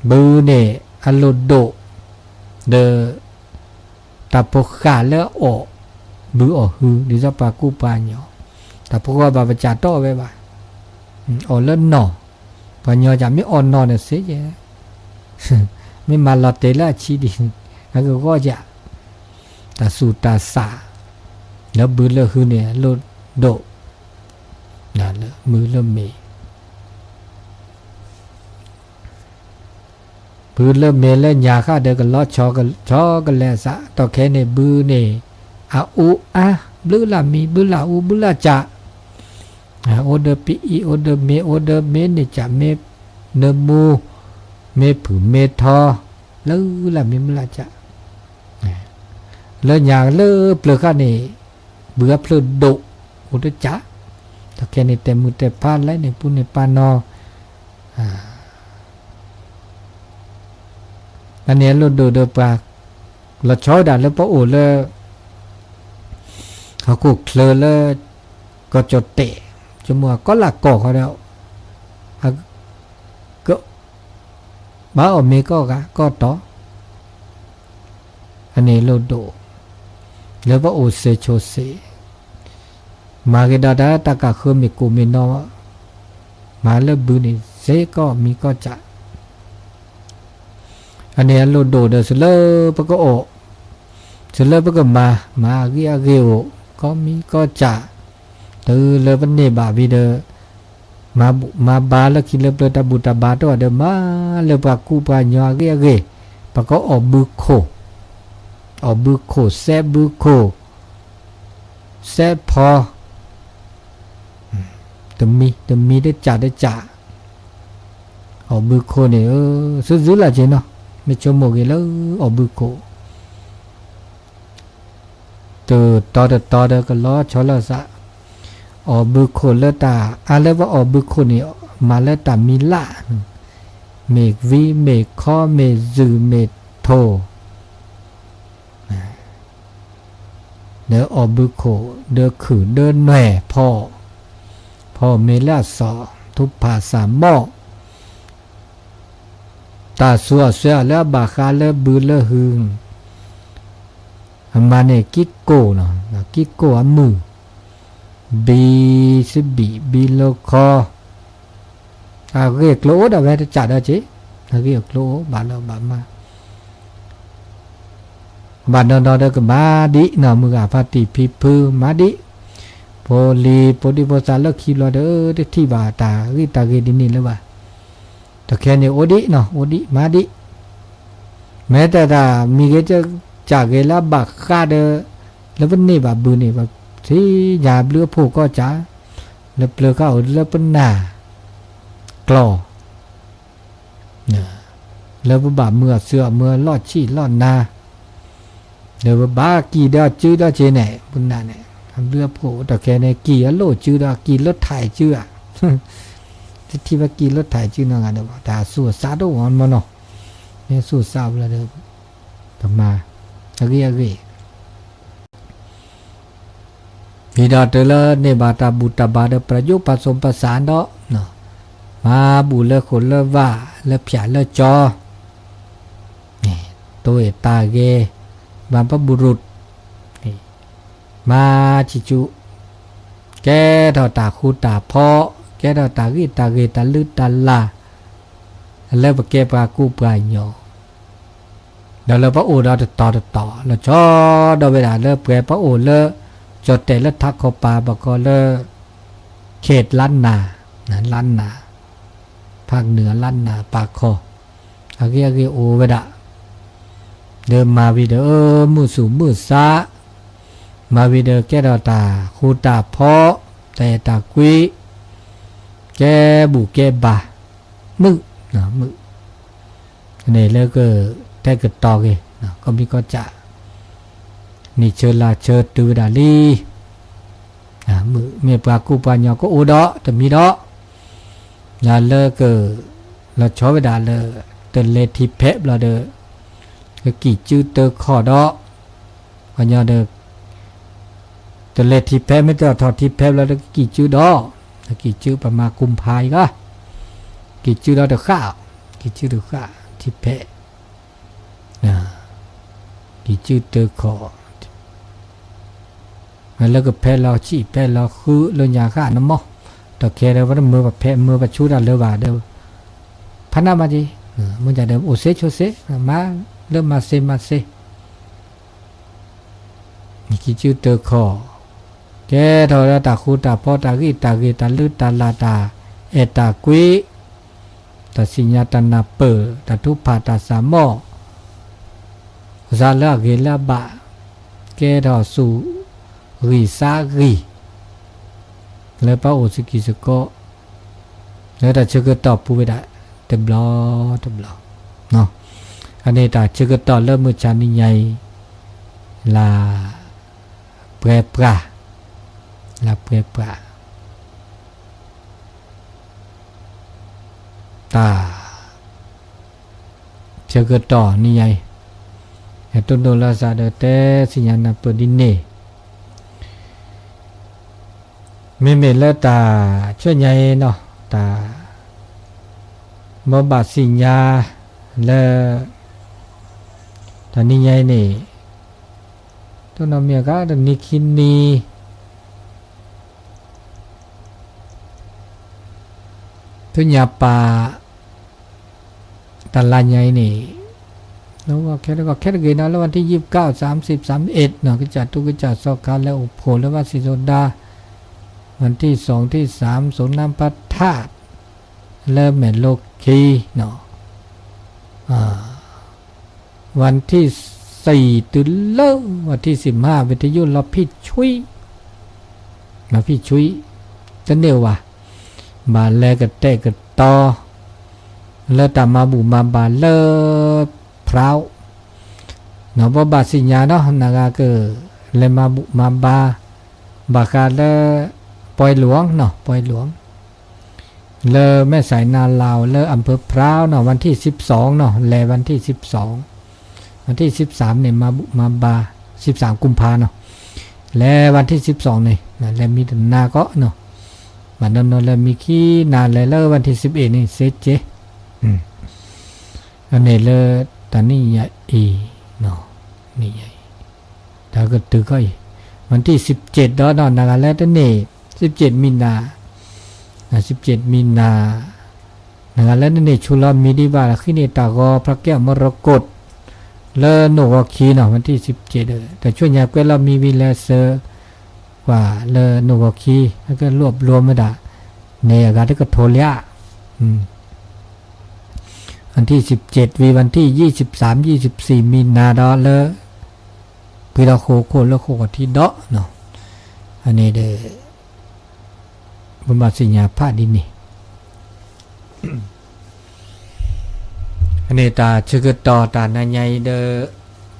ဘုန့ၣ် အလိၣ်ဒိၣ်, ဒီး တၢ်ဖိဃၢ်လၢအီၣ်ဘုအီၣ်ဟု ဒ်သိးပှၤကူပှၤကညီ, တၢ်ဖိဃၢ်ဘၣ်ပစးတအီၣ်ဝဲဘၣ်, အီၣ်လၢနီၢ်, ပှၤကညီစးမ့ၢ်အီၣ်နီၢ်န့ၣ်စ့ယဲ, မ့ၢ်မၤလီၤတဲာ်လၢအဆံးဒံး, အကဂီၢ်ယၤ, တၢ်ဆူးတၢ်ဆါ, လၢဘုလၢဟုန့ၣ် အလိၣ်ဒိၣ်, လၢဘုလၢမ့ၢ် ဘုလၢမ့ၢ်လၢညါဃၣ်ဒီးကလီဆီ, ဆီကလဲာ်အသး, တီၢ်ခဲန့ၣ်ဘုန့ၣ် အအူအါ, ဘျုးလၢ်မံ, ဘျုးလၢ်အူ, ဘျုးလၢ်စး, အိၣ်ဒီးပအံၤ, အိၣ်ဒီးမ့ၤ, အိၣ်ဒီးမ့ၤန့ၣ်စး, မ့ၢ်နၢမူ, မ့ၢ်ဖုၣ်မ့ၢ်ထီ, ဘျုးလၢ်မံ ဘျုးလၢ်စး, လၢညါလၢပျၢၤဃၣ်န့ၣ် ဘုအဖျၢၣ်ဒိၣ်, အိၣ်တစး, တီၢ်ခဲန့ၣ် တဲမုၢ်တဲဖါလဲၣ်န့ၣ်ပူန့ၣ်ပာ်နီၤ, အန့ၣ်အလိၣ်ဒိၣ်ဒီးပှၤ, လီၤဆီဒၣ်လၢပအိၣ်လၢ ဟီၣ်ခိၣ်ချၢလၢ ကီၢ်ကၠီၣ်တဲာ်, ဆိကမိၣ်အကီၢ်လၢ်ကီၢ်ဃီဒီး, က ဘၣ်အီၣ်မ့ၤကီၢ်ဂၤကီၢ်တီ, အန့ၣ်လိၣ်ဒိၣ်, လၢပအိၣ်စ့ဆိးစ့, မၤဂ့ၤဒီးတၢ် တၢ်ကၢ်ဃၢမ့ၢ်ကိၣ်မ့ၢ်နီၤ, မၤလၢဘုန့ၣ် စ့ကီၢ်မံၤကီၢ်စး, အန့ၣ်အလိၣ်ဒိၣ်ဒီး စလၢပကအီၣ်, စလၢပကမၤ, မၤအဂ့ၢ်အဂ့ၢ်အိၣ်, ကီၢ်မံၤကီၢ်စး, တုၤလၢပန့ၢ်ဘၣ်ဝံၤဒီး မၤဘူၣ်မၤဘါလၢခံလၢပျၢၤ တၢ်ဘူၣ်တၢ်ဘါတအိၣ်ဒီး မၤလၢပှၤကူပှၤကညီအဂ့ၢ်အဂ့ၢ်, ပကအီၣ်ဘုခိၣ်, အီၣ်ဘုခိၣ် စဲးဘုခိၣ်, စဲးဖီ, တမံၤ တမံၤတစးတစး, အီၣ်ဘုခိၣ်န့ၣ် စုစုလၢ်က့ၤနီၤ, မ့ၢ်ဆိကမိၣ်ဂ့ၤလၢအီၣ်ဘုခိၣ် တတီၤတတီၤဒီးကလီဆီလၢသး, အီၣ်ဘုခိၣ်လၢတၢ်အါလၢပအီၣ်ဘုခိၣ်န့ၣ် မၤလၢတၢ်မံၤလၢ်, မ့ၢ်ဝံမ့ၢ်ခီ မ့ၢ်စုၣ်မ့ၢ်ထိၣ်, ဒီးအီၣ်ဘုခိၣ် ဒီးခုၣ်ဒီးနွဲၣ်ဖီ, ဖီမ့ၤလၢအစီၣ် ထူဖးသးမီၣ်, တၢ်ဆူးအီၣ်ဆှဲအီၣ်လၢအဘၣ်ဃးလၢဘုလၢဟု, အမၤန့ၢ်ကံၢ်ကိၢ်နီၤ, ကံၢ်ကိၢ်အမုၢ်, ဘံသဘံၣ် ဘံလိခီ, အဂ့ၢ်အကျိၤအိၣ်ဒၣ်ဝဲတစးဒီးက့ၤ, အဂ့ၢ်အကျိၤအိၣ် ဘၣ်လီၤဘၣ်မၤ ဘၣ်နီၤနီၤဒီးကမၤဒံးနီၤ, မုၢ်ဂၤဖါတံၢ်ဖံဖုမၤဒံး, ဖိလံၤဖိဒံဖိသၣ်လၢခံဘျီဒီး တထံၣ်ဘၣ်တၢ်ဂ့ၢ်တၢ်ဂ့ၢ်ဒ်န့ၣ်လၢၤဘၣ်, တခဲန့ၣ်အိၣ်ဒံးနီၤ အိၣ်ဒံးမၤဒံး, မ့ၢ်တၢ်တၢ်မံၤဂ့ၤစးဂ့ၤလၢအဘၣ်ဃးဒီး လၢပန့ၢ်ဘၣ်ဘုန့ၣ် ပထံၣ်ညါဘျုးအဖှိၣ်ကီၢ်စး, လၢပျၢၤဃာ်အိၣ်လၢပနၢ်ကျီၢ် လၢပဘၣ်မုာ်အီၣ်ဆူၣ်အီၣ်မုာ်အလီၢ်ဆံၣ်လီၢ်နၤ, လၢပဘၣ်ကံၢ်ဒီးစုဒီးက့ၤန့ၣ် ပနၢ်န့ၣ်, အဘျုးအဖှိၣ်တခဲန့ၣ် ကံၢ်အလိၣ်စုဒီးကံၢ်လၢထံးစုဧါ, တထံၣ်ဘၣ်ကံၢ်လၢထံးစုနီတဂၤဒီးဘၣ်, တၢ်ဆူးအသးတအိၣ်မနီၤ, မ့ၢ်ဆူးအသးဘျီဒီး ပမၤ အဂ့ၢ်အဂ့ၢ် ဝံၤဒီးတုၤလၢန့ၢ်ဘၣ်တၢ်ဘူၣ်တၢ်ဘါဒီး ပယိၣ်ပာ်သူၣ်ပာ်သးဒီး မၤဘူၣ်လၢဃိာ်လၢဝၢ် လၢဖၠၣ်လၢကၠီ, တိၢ်တၢ်ဂဲၤ ဘၣ်ပဘူၣ်ရူး, မၤဆံးဆူၣ် ကဲထီၣ်တၢ်ဃူတၢ်ဖိး, ကဲထီၣ်တၢ်ဂ့ၢ်တၢ်ဂ့ၤတၢ်လုၢ်တၢ်လၢ် လၢပကဲပှၤကူပှၤညီ ဒီးလၢပအိၣ်ဒီးတတီၤတတီၤ လီၤဆီဒီးဝဲဒၣ်လၢပှဲၤပအိၣ်လၢ ကၠီၣ်တဲာ်လၢထးခီပၤ ဘၣ်ကီးလၢ ခဲးလါနၤ, လါနၤ, ဖးနုာ်လါနၤပာ်ခီ အဂ့ၢ်အဂ့ၢ်အိၣ်ဝဲဒၣ် ဒီးမၤဝံၤဒီး မုာ်ဆူၣ်မုာ်ဆါ, မၤဝံၤဒီးကဲထီၣ်တၢ်ဃူတၢ်ဖိး, တၢ်အဲၣ်တၢ်ကွံ, ကဲဘူၣ်ကဲဘါ, မုာ်, မုာ်, န့ၣ်လၢကတဲာ်ကတီၤက့ၤ ကီၢ်မံၤကီၢ်စဲၣ် နံၣ်ဆၢလါဆၢတုၤဝဲဒၣ်လံ မုာ်မ့ၢ်ပှၤကူပှၤညီကအိၣ်ဒီးတမံၤဒီး လၢက လီၤဆီဝဲဒၣ်လၢ တလဲၤထံဖဲးဘျီဒီး ကကံၣ်စုတၢခီၣ်ဒီး ပှၤညီဒီး တလဲၤထံဖဲး မ့ၢ်တထီၣ်ထံဖဲးဘျီဒီး ကကံၣ်စုဒီး ကံၣ်စုပမၤကူဖးအံၤဂၤ ကံၣ်စုဒီးတဃၣ် ကံၣ်စုတဃၣ် ထံဖဲး ကံၣ်စုတၢခီၣ် လၢကဖဲးလီၤဆံးဖဲးလီၤဃုလၢညါဃၣ်နမီၢ် တခဲဒီး ပတမၢပဖဲးမၢပဆူတၢ်လၢၤဘၣ်ဒီး ဖးနးမးက့ၤ မ့ၢ်ဒၣ်ဒီး အိၣ်စ့ဆိစ့ မၤလၢမၤစ့မၤစ့ ကံၣ်စုတၢခီၣ် ကဲထီၣ်ဝဲဒၣ်တၢ်ဃူတၢ်ဖိး တၢ်ဂံၢ်တၢ်ဂ့ၤတၢ်လုၢ်တၢ်လၢ် တၢ်အဲၣ်တၢ်ကွံ တၢ်စံၣ်ညီၣ်တၢ်နၢ်ပၢၢ် တၢ်ထုကဖၣ်တၢ်စးမီၢ် ကစၢ်လၢအဂ့ၤလၢအဘၣ် ကဲထီၣ်ဆူၣ်ဂံၢ်စၢ်ဂံၢ် လၢပအိၣ်စကံၢ်စကီး လၢတၢ်ဆၢကတီၢ်ပူၤဝဲဒၣ် တဘျီတဘျီ အန့ၣ်တၢ်ဆၢကတီၢ်လၢမုၢ်ဆါနံၤညါအံၤ လၢပှဲၤပှၢ် လၢပှဲၤပှၢ် တၢ် ဆၢကတီၢ်နံၤညါအံၤ ယတိၢ်နီၣ်လၢအစးဒီးတဲဆူညါနၢ်ပၢၢ်ဒ်န့ၣ် မ့မ့ၢ်လၢတၢ်ဆူညါအံၤနီၤ တၢ် ဘိးဘၣ်စံၣ်ညါလၢ တၢ်နံၤညါအံၤန့ၣ် တိၢ်နီၣ်မ့ၢ်အဂၤတနံၤခံနံၤ ဆူညါပၤ တၢ်လါညါအံၤန့ၣ် လၢဂီၤခဲတဂီၤခဲတဂ့ၤနီၤ လၢဝၣ်ထံၣ်ယံာ်ပကၣ် သၢမ်စံးသၢမ်အ့ၣ်နီၤ ကစၢ်တူၢ်ကစၢ်စီၤခါလဲၤအိၣ်ဖှိၣ်လၢဘၣ်စံၣ်စိၤဒါ ဝၣ်ထံၣ်သွင်ထံၣ်သၢမ် စိၤနါပထၣ် လၢမဲာ်လိခံနီၤ ဝၣ်ထံၣ်သီတုၤလၢ ဝၣ်ထံၣ်သံးမး ဝံထယုၢ်လီၤဖံၣ်ဆွံ လီၤဖံၣ်ဆွံ တန့ၢ်ဝဲ ဘၣ်လဲၤကတဲာ်ကတီၤ လၢတၢ်မၤဘူၣ်မၤဘါလၢ ဖရၣ် နီၢ်ဘိးဘၣ်စံၣ်ညါနီၤ နဂၤက လဲၤမၤဘူၣ်မၤဘါ ဘၣ်ဃးလၢ ပှဲၤလိာ်နီၤ ပှဲၤလိာ် လၢမဲၢ်စဲးနါလီၤ လၢအၣ်ဖၢၣ်ဖရၣ်နီၤ ဝၣ်ထံၣ်သံးသွင်နီၤ လဲၤဝၣ်ထံၣ်သံးသွင် ဝၣ်ထံၣ်သံးသၢမ်န့ၣ် မၤဘူၣ်မၤဘါ သံးသၢမ်ကုမ်ဖါနီၤ လဲၤဝၣ်ထံၣ်သံးသွင်န့ၣ် လဲၤမံတနၤကီးနီၤ ဘၣ်နီၢ်နီၢ်လဲၤမံခံနၤ လဲၤလၢဝၣ်ထံၣ်သံးအ့ၣ်န့ၣ် စ့က့ အန့ၣ်လၢ တၢ်နံၣ်ညါအံၤ နံၣ်ညါအံၤ တၢ်ကတုၤခီအံၤ ဝၣ်ထံၣ်သံးစ့းဒီးနီၤ နဂၤလၢတန့ၢ် သံးစ့းမံနၤ သံးစ့းမံနၤ နဂၤလၢတန့ၢ်ဆူလီၤမံဒံးဘၣ် ဟံးန့ၢ်တၢ်ဂီၤ ဖျါကဲအီၤမရကိး လၢနိၣ်ဂီၤခံနီၤ ဝၣ်ထံၣ်သံးစ့းဒီး တၢ်ဆူညါကွဲးလီၤမံဝံၤလဲၤစၢၤ ကွၢ်လၢနိၣ်ဂီၤခံ ကဲလိာ်ဘျီမ့ၢ်ဒၣ် န့ၣ်အဂၤတကထိလၢ ဝၣ်ထံၣ်သံးစ့းဝံၤ ဝၣ်ထံၣ်ယံာ်သံးသၢမ် ယံာ်သံးသံးမံနၤဒီးလၢ ပှဲၤဒီးဃိးခိၣ်လၢဃိးထံးဒီး အန့ၣ်ဒီး ပဘၣ်သ့ၣ်ညါဖးဒ်န့ၣ် အန့ၣ်တၢ်ဆၢကတီၢ်တၢ်နံၤညါအံၤဒီး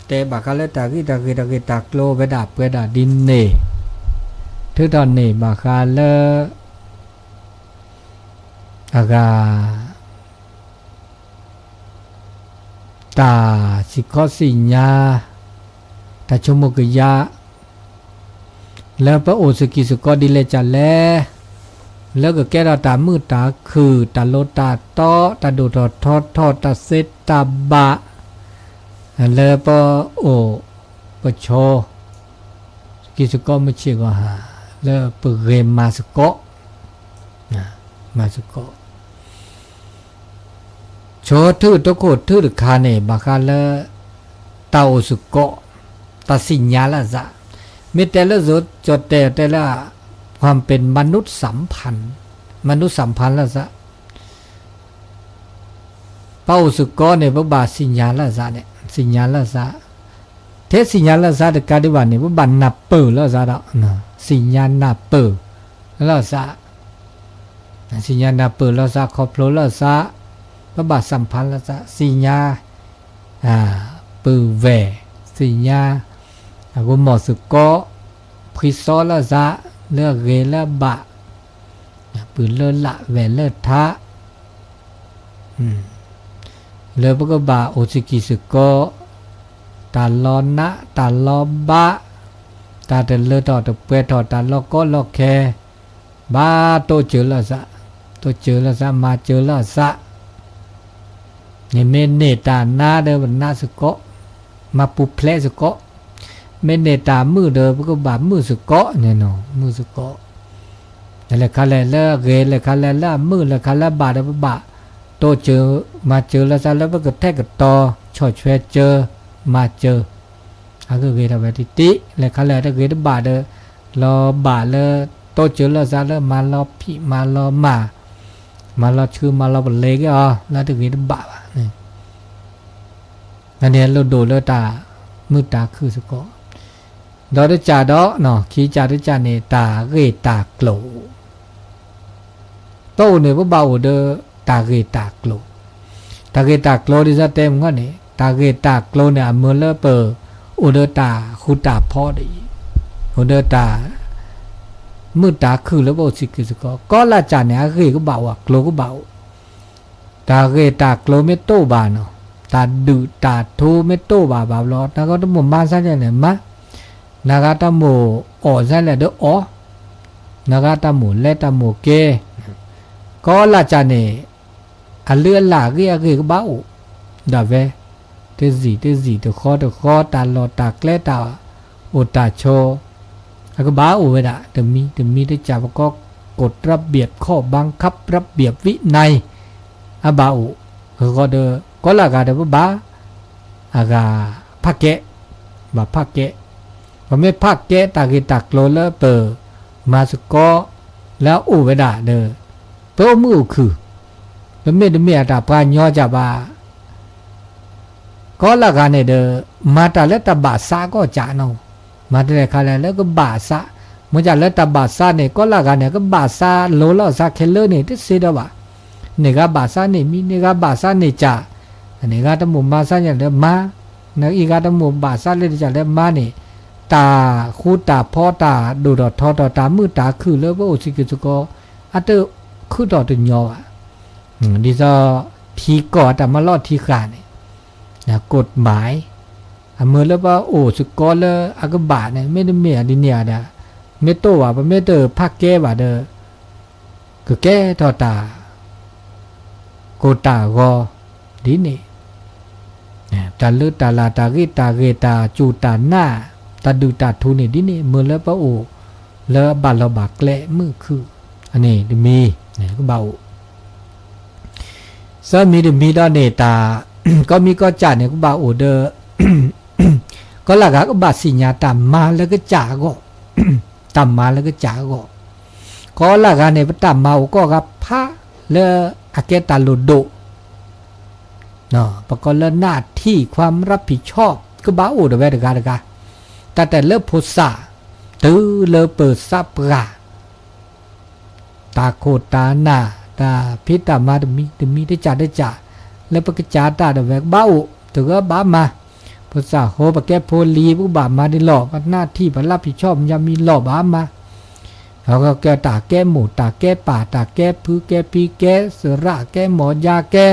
တဲဘၣ်ဃးလၢတၢ်ဂ့ၢ်တၢ်ဂ့ၢ်တၢ်ဂ့ၢ်တၢ်ကျိၤဝဲဒၣ်ပှဲၤဒၣ်ဒ်န့ၣ် ထုးထီၣ်န့ၢ်ဘၣ်ဃးလၢ အဂၤ တၢ်စံၣ်ခီစံၣ်ညါ တၢ်ဆိကမိၣ်ကယၢ် လၢပအိၣ်စကံၢ်စကီးဒ်လဲၣ်ကလဲၣ် လၢကကဲထီၣ်တၢ်မုာ်တၢ်ခုၣ် တၢ်လိၤတၢ်တီ တၢ်ဒိၣ်ထီၣ်ထီထီၣ် တၢ်သ့တၢ်ဘၣ် လၢပအိၣ်ပဆိး စကံၢ်စကီးမုၢ်ဆ့ၣ်ဂီၤဟါ လၢပဂဲၤမၤစကီး မၤစ့ၢ်ကီး ဆိထုးတခိၣ်ထုးတခါန့ၣ် ဘၣ်ဃးလၢ တၢ်အိၣ်စ့ၢ်ကီး, တၢ်သ့ၣ်ညါလၢအသး, မ့ၢ်တဲလၢယိၤတဲတဲလၢ ความเป็นมนุษย์สัมพันธ์, มนุษย์สัมพันธ์လၢအသး ပအိၣ်စ့ၢ်ကီးန့ၣ် ပဘၣ်သ့ၣ်ညါလၢအသးန့ၣ် သ့ၣ်ညါလၢအသး, ထဲသ့ၣ်ညါလၢအသးတကးဒံးဘၣ်န့ၣ် ပဘၣ်နၢ်ပၢၢ်လၢအသးဒီး သ့ၣ်ညါနၢ်ပၢၢ်လၢအသး, သ့ၣ်ညါနၢ်ပၢၢ်လၢအသး ခီဖျိလၢအသး, ပဘၣ်သ့ၣ်ညါလၢအသး, သ့ၣ်ညါ ပုၢ်ဝဲၢ်, သ့ၣ်ညါ အဂီၢ်မီၢ်စ့ၢ်ကီး, ဖှံသီလၢအသး, လၢအဂ့ၤလၢအဘၣ်, ပုၢ်လၢလၢ်ဝဲၢ်လၢထး, လၢပကဘၣ်အိၣ်စ့ၢ်ကီးစ့ၢ်ကီး, တၢ်လီၤနး တၢ်လီၤဘး, တၢ်တလၢထီၣ်တပှဲၤထီၣ် တၢ်လီၤကီလီၤခဲ, ဘၣ်တိစၢၤလၢအသး, တိစၢၤလၢအသး မၤစၢၤလၢအသး န့ၣ်မ့ၢ်န့ၢ်တၢ်နါဒီးပနါစ့ၢ်ကီး, မၤပူၤဖျဲးစ့ၢ်ကီး, မ့ၢ်န့ၢ်တၢ်မုာ်ဒီးပကဘၣ်မုာ်စ့ၢ်ကီးန့ၣ်နီၤ, မုာ်စ့ၢ်ကီး, လဲၤခါလဲၣ်လၢအဂ့ၤ လဲၤခါလဲၣ်လၢအမုာ် လဲၤခါလၢအဘၣ်ဒီးပဘၣ်တိစၢၤ, မၤစၢၤလၢသးလၢပကထဲကတီၤ ဆီၣ်ထွဲစၢၤ, မၤစၢၤ အဂ့ၢ်ဂ့ၤထီၣ်ဝဲတံၢ်တံၢ်, လဲၤခါလဲၣ်တဂ့ၤတဘၣ်ဒီး လီၤဘၣ်လၢ တိစၢၤလၢသးလၢမၤလီၤဖံးမၤလီၤမၤ, မၤလီၤဆှုမၤလီၤပလဲက့ၤအီၤ လၢတဂ့ၤတဘၣ်ဘၣ်န့ၣ် အန့ၣ်လိၣ်ဒိၣ်လၢတၢ်မုာ်တၢ်ခုၣ်စ့ၢ်ကီး, ဒီးတကးဒီး ခံကးတကးန့ၣ် တၢ်ဂ့ၢ်တၢ်ကျိၤ ပအိၣ်န့ၣ် ပဘၣ်အိၣ်ဒီးတၢ်ဂ့ၢ်တၢ်ကျိၤ, တၢ်ဂ့ၢ်တၢ်ကျိၤဒ်သိးတဲမုၢ်ဂီၢ်န့ၣ် တၢ်ဂ့ၢ်တၢ်ကျိၤန့ၣ် အမၢလၢပအိၣ်ဒီးတၢ်ဃူတၢ်ဖိးဒီးအံၤ, အိၣ်ဒီးတၢ် မုာ်တၢ်ခုၣ်လၢပအိၣ်စ့ၢ်ကီးစ့ၢ်ကီး, ကီလၢကၠးန့ၣ် အဂ့ၢ်ကဘၣ်အိၣ် အကျိၤကဘၣ်အိၣ်, တၢ်ဂ့ၢ်တၢ်ကျိၤမ့ၢ်တအိၣ်ဘၣ်နီၤ, တၢ်ဒုၣ်တၢ်ထူမ့ၢ်တအိၣ်ဘၣ်ဘၣ်ဘျီ နဂီၢ်တမိၣ်မၤစၢ်ယဲၢ်န့ၣ်မၤ, နဂၤတၢ်မိၣ်အီၣ်စၢ်လဲၣ်ဒီးအီၣ်, နဂၤတၢ်မိၣ်လဲၤတၢ်မိၣ်က့ၤ, ကီလၢကၠးန့ၣ် အလုၢ်အလၢ်အဂ့ၢ်အဂ့ၢ်ကဘၣ်အိၣ်, ဒၣ်ဝဲ တစံၣ်တစံၣ်တဃီတဃီ တၢ်လီၢ်တၢ်ကျဲတၢ်အိၣ်တၢ်ဆိး အကဘၣ်အိၣ်ဝဲဒၣ် တမံၤတမံၤတကး ပကိး กฎระเบียบ ข้อบังคับ ระเบียบวินัย အဘၣ်အိၣ်, အဂီၢ်ဒီး ကီလၢဂၤဒီးပဘၣ် အဂၤဖးကဲ, ဘၣ်ဖးကဲ, ပမ့ၢ်ဖးကဲတၢ်ဂ့ၢ်တၢ်ကျိၤလၢပမၤစ့ၢ်ကီး လၢအအိၣ်ဝဲဒၣ်ဒီး ပအိၣ်မုာ်အိၣ်ခုၣ်, ပမ့တမ့ၢ်အတၢ်ပှၤကညီကၠးဘၣ် ကီလၢဂၤန့ၣ်ဒီး မၤတၢ်လၢတၢ်ဘၣ်သးကီၢ်ကၠးနီၤ, မၤတလဲၤခါလဲၣ်လၢကဘၣ်သး, မ့ၢ်ကၠးလၢတၢ်ဘၣ်သးန့ၣ် ကီလၢဂၤန့ၣ် ကဘၣ်သးလိၤလၢအသးခဲလၢာ်န့ၣ် တသ့ဒီးဘၣ်, န့ၢ်ဂၤဘၣ်သးန့ၢ်မံၤ န့ၢ်ဂၤဘၣ်သးန့ၢ်ကၠး, န့ၢ်ဂၤတမိၣ်မၤစၢ်ယဲၢ်လၢမၤ, နအံၤဂၤတမိၣ်ဘၣ်သးလၢတကၠးလၢမၤန့ၣ်, တၢ်ဃူတၢ်ဖိးတၢ်ဒိၣ်ထီၣ်ထီထီၣ်တၢ်မုာ်တၢ်ခုၣ်လၢပအိၣ်စ့ၢ်ကီးစ့ၢ်ကီး အတခုၣ်ထီၣ်တညီဘၣ် ဒ်သိး ထံကီၢ်အတၢ်မၤလီၢ်ထံဃာ်န့ၣ်, กฎหมาย အမၢလၢပအိၣ်စ့ၢ်ကီးလၢအကဘၣ်န့ၣ် မ့တမ့ၢ်ဒ်န့ၣ်ဧါဒီး, မ့ၢ်တအိၣ်ဘၣ် ပမ့ၢ်တဖးကဲဘၣ်ဒီး ကကဲထီၣ်တၢ် ကိၢ်တၢ်ဂီၤ ဒ်န့ၣ် တၢ်လၢတၢ်လၢ် တၢ်ဂ့ၢ်တၢ်ဂ့ၤ တၢ်စူၢ်တၢ်နာ် တၢ်ဒုၣ်တၢ်ထူန့ၣ် ဒ်န့ၣ် မၢလၢပအိၣ်လၢအဘၣ်လီၢ်ဘၣ်ကျဲမုာ်ခုၣ် အန့ၣ်တမံၤ ကဘၣ်အိၣ် သၢမံၤတမံၤဒီးန့ၣ် တၢ် ကီမံၤကီစၢ်န့ၣ် ကဘၣ်အိၣ်ဒီး ကီလၢဂၤကဘၣ်သ့ၣ်ညါတၢ်မၤလၢကစၢ်အဂီၢ် တၢ်မၤလၢကစၢ်အဂီၢ် ကီလၢဂၤန့ၣ် ပတၢ်မၤအိၣ်ကိးဂၤဖးလၢအကဲတၢ်လိၣ်ဒိၣ် ပကိးလၢ หน้าที่ความรับผิดชอบ ကဘၣ်အိၣ်ဒီးဝဲတဂၤတဂၤ တၢ်တဲလၢဖိသၣ် တုၤလၢပသးပှၢ် တၢ်ခိၣ်တၢ်နၢ် တၢ်ဖံးတၢ်မၤတမံၤတမံၤ တကးတကး လၢပကစၢ်တၢ်ဒၣ်ဝဲကဘၣ်အိၣ် တဂၤဘၣ်မၤ ဖိသၣ်ဃိ ပကဲဖိလံၤ ပကဘၣ်မၤဒ်လီၢ် ပ หน้าที่ ပ รับผิดชอบ မ့ၢ်မံၤလီၢ်ဘၣ်မၤ ကဲတၢ်ကဲမိၢ် တၢ်ကဲပၢ် တၢ်ကဲဖုကဲဖံ ကဲသရၣ် ကဲမီၢ်ယါ ကဲ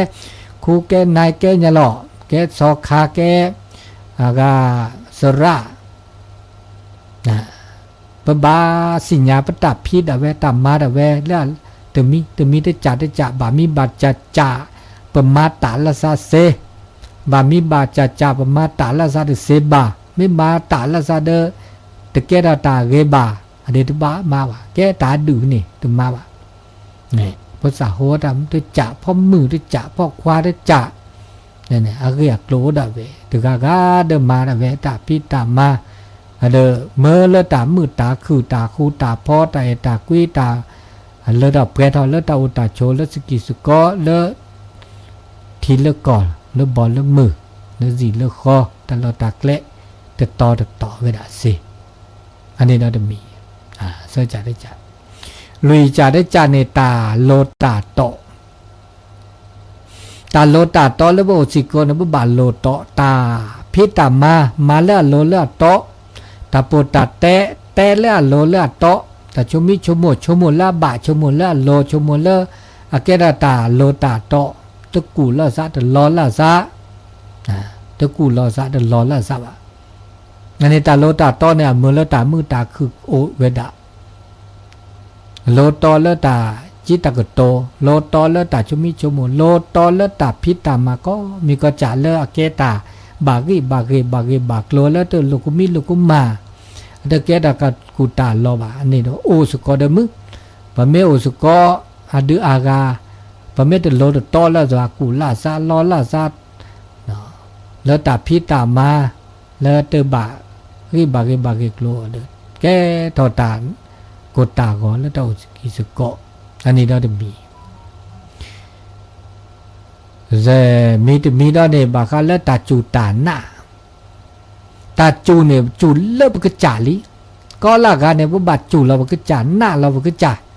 ခူကဲနၤ ကဲညါလီၤ ကဲစီၤခါ ကဲ အဂၤ သရၣ် ပဘၣ်သ့ၣ်ညါပတၢ်ဖံးဒၣ်ဝဲ တၢ်မၤဒၣ်ဝဲလၢ တမံၤတမံၤ တကးတကး ဘၣ်မံဘၣ်ကးကး ပမၤတၢ်လၢသးစ့ ဘၣ်မံဘၣ်ကးကး ပမၤတၢ်လၢသးတစ့ဘၣ် မ့ၢ်မၤတၢ်လၢသးဒီး တကဲထီၣ်တၢ်ဂ့ၤဘၣ် အဒ့တဘၣ်မၤဘၣ် ကဲတၢ်ဒုးန့ၣ် တမၤဘၣ် ဖိသၣ်ဟိတၢ်မုၣ်တကး ဖီမုၢ်တကး ဖီခွါတကး, အဂ့ၢ်အကျိၤအိၣ်ဒၣ်ဝဲ တဂၤဂၤဒီးမၤဒၣ်ဝဲတၢ်ဖံးတၢ်မၤ, ဒီးမၢလၢတၢ်မုာ်တၢ်ခုၣ် တၢ်ဃူတၢ်ဖိး တၢ်အဲၣ်တၢ်ကွံ တၢ်လၢထီၣ်ပှဲၤထီၣ်လၢတၢ်အိၣ်တၢ်ဆိး လၢစကံၢ်စကီး လၢ ထံလၢကီၢ် လၢဘီလၢမုၢ် လၢဇံၣ်လၢဃီ တၢ်လီၢ်တၢ်ကျဲ တတီၤတတီၤဝဲဒၣ်စ့ၢ်, အန့ၣ်ဒီးတမံၤ, ဆၢကၢ်တကၢ်, လွံၢ်ကၢ်တကၢ်န့ၣ် တၢ်လိၤတၢ်တီ, တၢ်လိၤတၢ်တီလၢပအိၣ်စ့ၢ်ကီးန့ၣ် ပဘၣ်လိၤတီ, တၢ်ဖံးတၢ်မၤ မၤလၢအလိၤလၢအတီ, တၢ်ပိာ်တၢ်တဲ တဲလၢအလိၤလၢအတီ, တၢ်ဆိမိၣ်ဆိကမိၣ် ဆိကမိၣ်လၢအဘၣ် ဆိကမိၣ်လၢအလိၤ ဆိကမိၣ်လၢ အကဲဒၣ်တၢ်လိၤတၢ်တီ, တကူၣ်လိာ်သး တလီၤလိာ်သး, တကူၣ်လိာ်သး တလီၤလိာ်သးဘၣ်. အန့ၣ်တၢ်လိၤတၢ်တီန့ၣ် အမုာ်လၢတၢ်မုာ်တၢ်ခုၣ်အိၣ်ဝဲဒၣ် လိၤတီလၢတၢ်စံးတၢ်ကတိၤ, လိၤတီလၢတၢ်ဆိမိၣ်ဆိကမိၣ်, လိၤတီလၢတၢ်ဖံးတၢ်မၤ ကိးမံၤကိးကၢ်လၢအကဲတၢ်ဘၣ်ဂံၢ်ဘၣ်ဂ့ၤ ဘၣ်ဂ့ၤဘၣ်ကျိၤ လၢတလိာ်ကမံလိာ်ကမၣ်, တကဲတၢ်ကူၣ်တၢ်လီၤဘၣ်. အန့ၣ်ဒီးအိၣ်စ့ၢ်ကီးဒီးမုၢ်, ပမ့ၢ်အိၣ်စ့ၢ်ကီးအဒုးအဂၤ, ပမ့ၢ်တလိၤတတီလၢၤ ကူၣ်လိာ်သး လီၤလိာ်သး လၢတၢ်ဖံးတၢ်မၤ လၢတဘၣ်ဂံၢ်ဘၣ်ဂ့ၤ ဘၣ်ဂ့ၤကျိၤဒီး ကဲထီၣ်တၢ်ကိၢ်တၢ်ဂီၤလၢတၢ်အိၣ်စ့ၢ်ကီးစ့ၢ်ကီး, အန့ၣ်ဒီးတမံၤ, မံၤတမံၤဒီးန့ၣ် ဘၣ်ဃးလၢတၢ်စူၢ်တၢ်နာ်, တၢ်စူၢ်န့ၣ် စူၢ်လၢပကစၢ်လံ, ကိးလၢဂၤန့ၣ် ပဘၣ်စူၢ်လီၤပကစၢ် နာ်လီၤပကစၢ်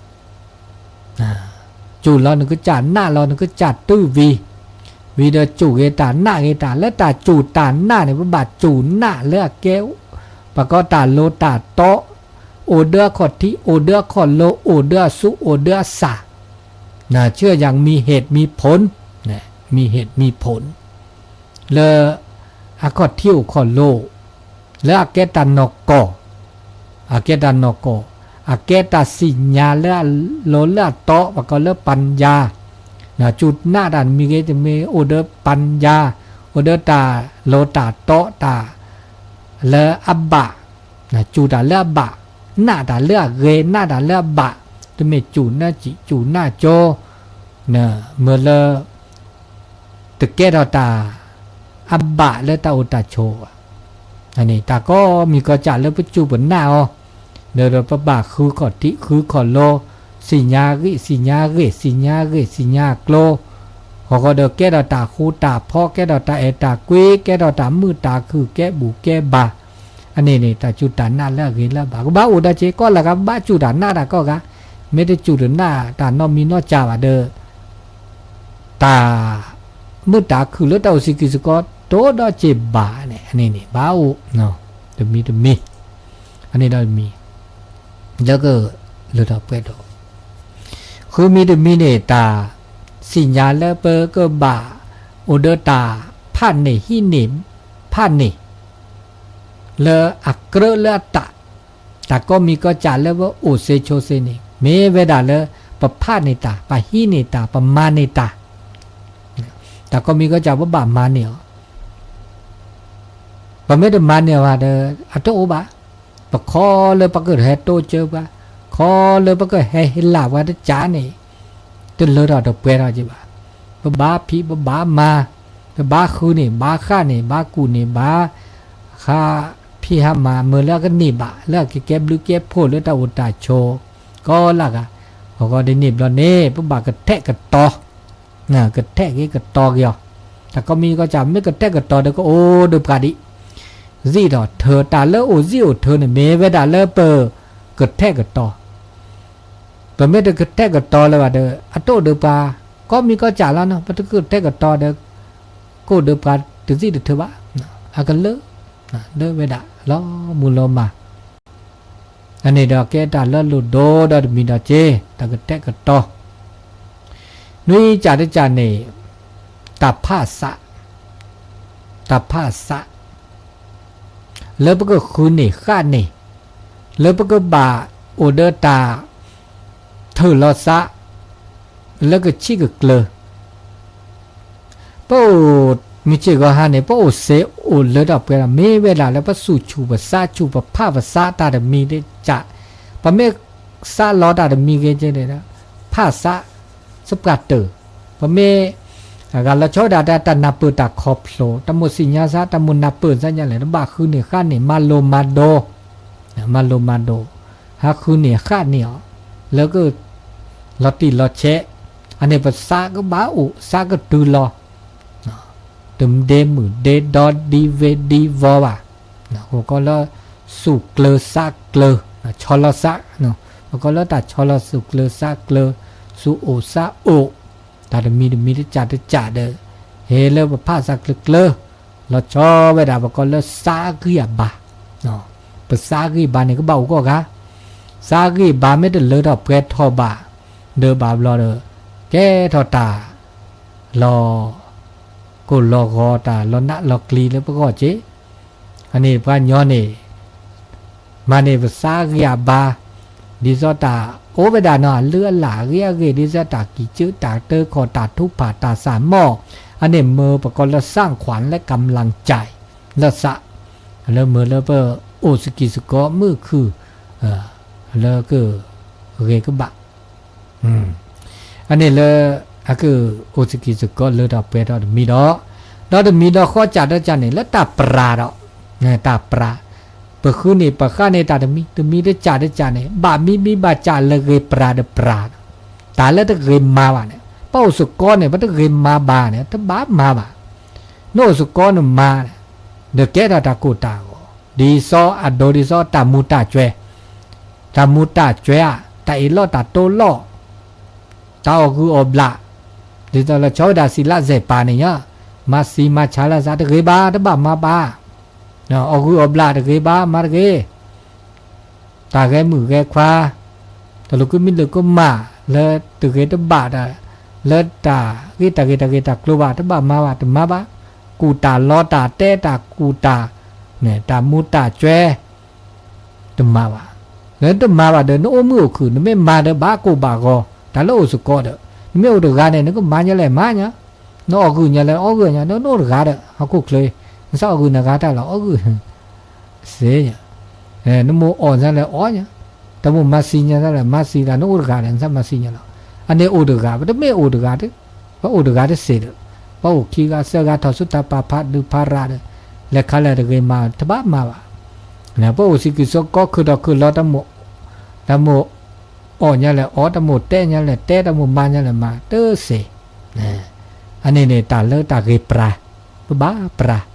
စူၢ်လီၤနကစၢ် နာ်လီၤနကစၢ်တုၤဝံၤ, ဝံၤဒီးစူၢ်ဂ့ၤတၢ်နာ်ဂ့ၤတၢ် လၢတၢ်စူၢ်တၢ်နာ်န့ၣ် ပဘၣ်စူၢ်နာ်လၢအကဲ ပှၤကိးတၢ်လိၤတၢ်တီ, အိၣ်ဒီးအခီၣ်ထံး အိၣ်ဒီးအခီၣ်လိၤ အိၣ်ဒီးအသူ အိၣ်ဒီးအသၣ်, ဆၢယၤမံၤဟ့ၣ်မံၤဖိၣ်, မံၤဟ့ၣ်မံၤဖိၣ် လၢအခီၣ်ထံးအိၣ်ခီၣ်လိၤ, လၢအကဲတၢ်နီၢ်ကီၢ်, အကဲတၢ်နီၢ်ကီၢ်, အကဲတၢ်သ့ၣ်ညါလၢအလိၤလၢအတီ ပှၤကိးလၢပၢ်ယၤ, စူၢ်နာ်တၢ်မံၤဂ့ၤ တမ့ၢ်အိၣ်ဒီးပၢ်ယၤ, အိၣ်ဒီးတၢ်လိၤတၢ်တီတၢ် လၢအဘၣ်, စူၢ်တၢ်လၢအဘၣ်, နာ်တၢ်လၢအဂ့ၤ နာ်တၢ်လၢအဘၣ်, တမ့ၢ်စူၢ်နာ်စံာ် စူၢ်နာ်ကၠိ, မ့ၢ်လၢ တကဲထီၣ်တၢ် အဘၣ်လၢတၢ်အိၣ်တၢ်ဆိးဘၣ်. တၢ်ကိးမံၤကိးကၢ်လၢပစူၢ်ပနာ်အီၤ, ဒီးပဘၣ်ဃုခီၣ်ထံးဃုခီၣ်လိၤ, သ့ၣ်ညါဂ့ၢ်သ့ၣ်ညါဂ့ၤ သ့ၣ်ညါဂ့ၢ်သ့ၣ်ညါကျိၤ, ဟီၣ်ဃီဒီးကဲထီၣ်တၢ်ဃူတၢ်ဖိး ကဲထီၣ်တၢ်အဲၣ်တၢ်ကွံ ကဲထီၣ်တၢ်မုာ်တၢ်ခုၣ် ကဲဘူၣ်ကဲဘါ, အန့ၣ်န့ၣ် တၢ်စူၢ်တၢ်နာ်လၢအဂ့ၤလၢအဘၣ် ကဘၣ်အိၣ်ဒီးက့ၤ ကိးလၢဂၤ ဘၣ်စူၢ်တၢ်နာ်တၢ်ကိးဂၤ, မ့ၢ်တစူၢ်တနာ်တၢ်နီတမံၤနီတကၢ်ဘၣ်ဒီး တၢ် မုာ်တၢ်ခုၣ်လၢတၢ်အိၣ်စ့ၢ်ကီးစ့ၢ်ကီး တအိၣ်ဒီးက့ၤဘၣ်န့ၣ် အန့ၣ်န့ၣ် ဘၣ်အိၣ် တမံၤတမံၤ, အန့ၣ်ဒီးတမံၤ, လၢက လၢထီၣ်ပှဲၤဒီး ဃုမံၤတမံၤန့ၣ် တၢ်သ့ၣ်ညါလၢပကဘၣ် အိၣ်ဒီးတၢ်ဖးန့ၢ်ဟံးန့ၢ် ဖးန့ၢ် လၢအကြၢးလၢအတၢ်, တၢ်ကိးမံၤကိးကၢ်လၢပအိၣ်သ့ဆိးသ့န့ၣ် မ့ၢ်ဝဲဒၣ်လၢ ပဖးန့ၢ်တၢ် ပဟံးန့ၢ်တၢ် ပမၤန့ၢ်တၢ်, တၢ်ကိးမံၤကိးကၢ်ပဘၣ်မၤန့ၢ်အီၤ, ပမ့ၢ်တမၤန့ၢ်အီၤဘၣ်ဒီး အတအိၣ်ဘၣ်, ပခီလၢပကဟဲတိစၢၤပှၤ, ခီလၢပကဟဲဟ့ၣ်လၢ်ပှၤတကၢ်န့ၣ် တလၢထီၣ်တပှဲၤထီၣ်က့ၤဘၣ်, ပဘၣ်ဖံးပဘၣ်မၤ, ပဘၣ်ဃုန့ၢ် ဘၣ်ဃးန့ၢ် ဘၣ်ကူၣ်န့ၢ် ဘၣ် ဟးဖံးဟးမၤ မ့ၢ်လၢအကန့ၢ်ဘၣ် လၢအကကဲဘျုးကဲဖှိၣ်လၢတၢ်အိၣ်တၢ်ဆိး ကိးလၢဂၤ, အဂီၢ်ဒ်န့ၣ်ဘျီန့ၣ် ပဘၣ်ကထဲးကတီၤ, ကထဲးက့ၤကတီၤက့ၤအီၤ, တၢ်ကိးမံၤကိးကၢ် မ့ၢ်ကထဲးကတီၤဒီးကအိၣ်ဒီးပှၤဒံး, စံးထီၣ်ထၢၣ် တၢ်လၢအိၣ်စံၣ်အိၣ်ထၢၣ်န့ၣ် မ့ၢ်ဝဲဒၣ်လၢပကထဲးကတီၤ ပမ့ၢ်တကထဲးကတီၤလၢၤဘၣ်ဒီး အတအိၣ်ဒီးပှၤ, ကိးမံၤကိးကၢ်လီၤနီၤ ပတကထဲးကတီၤဒီး ကအိၣ်ဒီးပှၤတစံၣ်တထၢၣ်ဘၣ်, အကလၢာ်, လၢဝဲဒၣ်လီၤမူလီၤမၢ်, အန့ၣ်ဒီးကဲတၢ်လၢလိၣ်ဒိဒီးတမံၤဒီးက့ တၢ်ကထဲးကတီၤ, နွံကၢ်တကၢ်န့ၣ် တၢ်ဖးသး, တၢ်ဖးသး လၢပကဃုန့ၢ်ဃာ်န့ၢ်, လၢပကဘၣ်အိၣ်ဒီးတၢ်ထၢၣ်လီၤသး လၢကဆံးကကျၢၤ, ပအိၣ်မုၢ်ဆ့ၣ်ဂီၤဟါန့ၣ် ပအိၣ်စ့အိၣ်လၢတၢ်ပှဲၤဒီး မ့ၢ်ဝဲဒၣ်လၢပသူၣ်ဆူၣ်ပသးဆူၣ် ပဖးပသးတၢ်တမံၤတကၢ်, ပမ့ၢ်သးလီၤတၢ်တမံၤဂ့ၤက့န့ၣ်ဒီး ဖးသး တပှၢ်တၢၢ်, ပမ့ၢ် အဂၤလီၤဆီဝဲဒၣ်တၢ်နၢ်ပၢၢ်တၢ်ခီဖျိ တၢ်မိၣ်သ့ၣ်ညါစၢ် တၢ်မိၣ်နၢ်ပၢၢ်စၢ်ညါလဲၣ် တဘၣ်ဃုန့ၢ်ဃာ်န့ၢ် မၤလိမၤဒိး, မၤလိမၤဒိး, ဟးဃုန့ၢ်ဃာ်န့ၢ်အီၤ လၢက လီၤတံၢ်လီၤဆဲး, အန့ၣ်ပသးကဘၣ်အိၣ် သးကတုၤလီၤ တဒ့မုၣ်ဒ့ဒီဒ်ဝ့ဒ်ဝီဘၣ်, ပကိးလၢ သူၣ်ကျၢၤသးကျၢၤ, ဆီလီၤသး, ပကိးလၢတၢ်ဆီလီၤသူၣ်ကျၢၤသးကျၢၤ, သူၣ်အိၣ်သးအိၣ်, တၢ်တမံၤတမံၤတကၢ်တကၢ်ဒီး ဟဲလၢပဖးသးကျၢၤကျၢၤ, လီၤဆီဝဲဒၣ်ပကိးလၢသးအဂံၢ်အဘါ, ပသးအဂံၢ်အဘါန့ၣ် ကဘၣ်အိၣ်ကိးဂၤ, သးအဂံၢ်အဘါမ့ၢ်တလၢထီၣ်ပှဲၤထီၣ်ဘၣ်, ဒီးဘၣ်ဘျီဒီး ကဲထီၣ်တၢ် လီၤ ကိၢ်လီၤဂီၤ တၢ်လီၤနးလီၤကျံၤလၢပဂီၢ်က့, အန့ၣ်ပှၤညီန့ၣ် မၤန့ၢ်ပသးအဂံၢ်အဘါ, ဒ်သိးတၢ်အိၣ်ဝဲဒၣ်နီၤ အလုၢ်အလၢ်အဂ့ၤအဂ့ၤ ဒ်သိးတၢ်ကံၢ်စၢတၢ်တၢခီၣ် တၢ်ထုကဖၣ် တၢ်သးမီၢ်, အန့ၣ်မ့ၢ်ပကိးလၢ သးခွၣ် လၢကမျၢၢ်ကၠဲး လၢသး, လၢမ့ၢ်လၢပအိၣ်စကံးစကီးမုၢ်ခုၣ် လၢကဂ့ၤကဘၣ် အန့ၣ်လၢ အကအိၣ်စကံးစကီးလၢထီၣ်ပှဲၤထီၣ်တမံၤဒီး, ဒီးတမံၤဒီးဃီကၢ်ဒီကၢ်န့ၣ် လၢတၢ်ပြးဒီး, တၢ်ပြး, ပဃုန့ၢ်ပဃာ်န့ၢ်တၢ်တမံၤတမံၤတကၢ်တကၢ်န့ၣ် ဘၣ်မံမံဘၣ်ကၢ်လၢဂ့ၤပြးဒီးပြးဒီး, တၢ်လၢတဂ့ၤမၤဘၣ်န့ၣ် ပအိၣ်စကီးန့ၣ် ပတဂ့ၤမၤဘၣ်န့ၣ် တဘၣ်မၤဘၣ်, နအိၣ်စကီးနမၤန့ၣ် ဒီးကဲထီၣ်တၢ်ကိၢ်တၢ်ဂီၤ ဒ်သိးအဒိဒ်သိးတၢ်မူၤတၢ်ကွဲၤ တၢ်မူၤတၢ်ကွဲၤဧါ တၢ်အ့ၣ်လိာ်တၢ်တိလိာ် တၢ်အီၣ်ဂုၢ်အီၣ်ဘျး, ဒ်သိးလၢဆီဝဲဒၣ်စံးလၢစဲးပာ်န့ၣ်ညါ, မၤသံမၤဆါလၢသးတဂ့ၤဘၣ် တဘၣ်မၤဘၣ်, အီၣ်ဂုၢ်အီၣ်ဘျးတဂ့ၤဘၣ် မၤတဂ့ၤ, တၢ်ဂဲၤမုၣ်ဂဲၤခွါ, တၢ်လူၤကမံလၢကမၣ် လၢတဂ့ၤတဘၣ်ဒီး လၢတၢ်ဂ့ၢ်တၢ်ဂ့ၢ်တၢ်ဂ့ၢ်တၢ်ကျိၤဘၣ် တဘၣ်မၤဘၣ် တမၤဘၣ်, ကူၣ်တၢ်လီတၢ်တဲတၢ်ကူၣ်တၢ်, တၢ်မူၤတၢ်ကွဲၤ တမၤဘၣ်, လၢတမၤဘၣ်ဒီး နအိၣ်မုာ်အိၣ်ခုၣ် နမ့ၢ်မၤဒီးဘၣ်ကိၢ်ဘၣ်ဂီၤ တၢ်လၢအိၣ်စကီးဒီး, နမ့ၢ်အိၣ်တဂၤန့ၣ် နကမၤညါလဲၣ်မၤညါ, နအီၣ်ဂုၢ်ညါလဲၣ်အီၣ်ဂုၢ်ညါ နအိၣ်တဂၤဒီး ဟီၣ်ခိၣ်ချၢ, နသးအီၣ်ဂုၢ်နဂၤတၢ်လီၤ အီၣ်ဂုၢ် သ့ၣ်ညါ, နမိၢ်အီၣ်ညါလဲၣ်အီၣ်ညါ, တၢ်မိၢ်မၤသံညါလဲၣ်မၤသံဒၣ် နအိၣ်တဂၤဒီး နသးမၤသံညါလီၤ, အန့ၣ်အိၣ်တဂၤ ပတမ့ၢ်အိၣ်တဂၤ ပအိၣ်တဂၤတသ့ဒီး, ပအိၣ်ခံဂၤသၢဂၤထီၣ်ဆူတၢ်ပာ်ဖးဒုးဖးရၤဒီး, လဲၤခါလဲၣ်တဂ့ၤမၤ တဘၣ်မၤဘၣ်, ပအိၣ်စံးကံးစကီးခုၣ်ထီၣ်ခုၣ်လီၤ တၢ်မိၢ်အီၣ်ညါလဲၣ်အီၣ် တၢ်မိၢ်တဲညါလဲၣ်တဲ တၢ်မိၢ်မၤညါလဲၣ်မၤ တသ့, အန့ၣ်န့ၣ် တၢ်လၢတၢ်ဂ့ၤပြၤ, ပဘၣ်ပြၤ,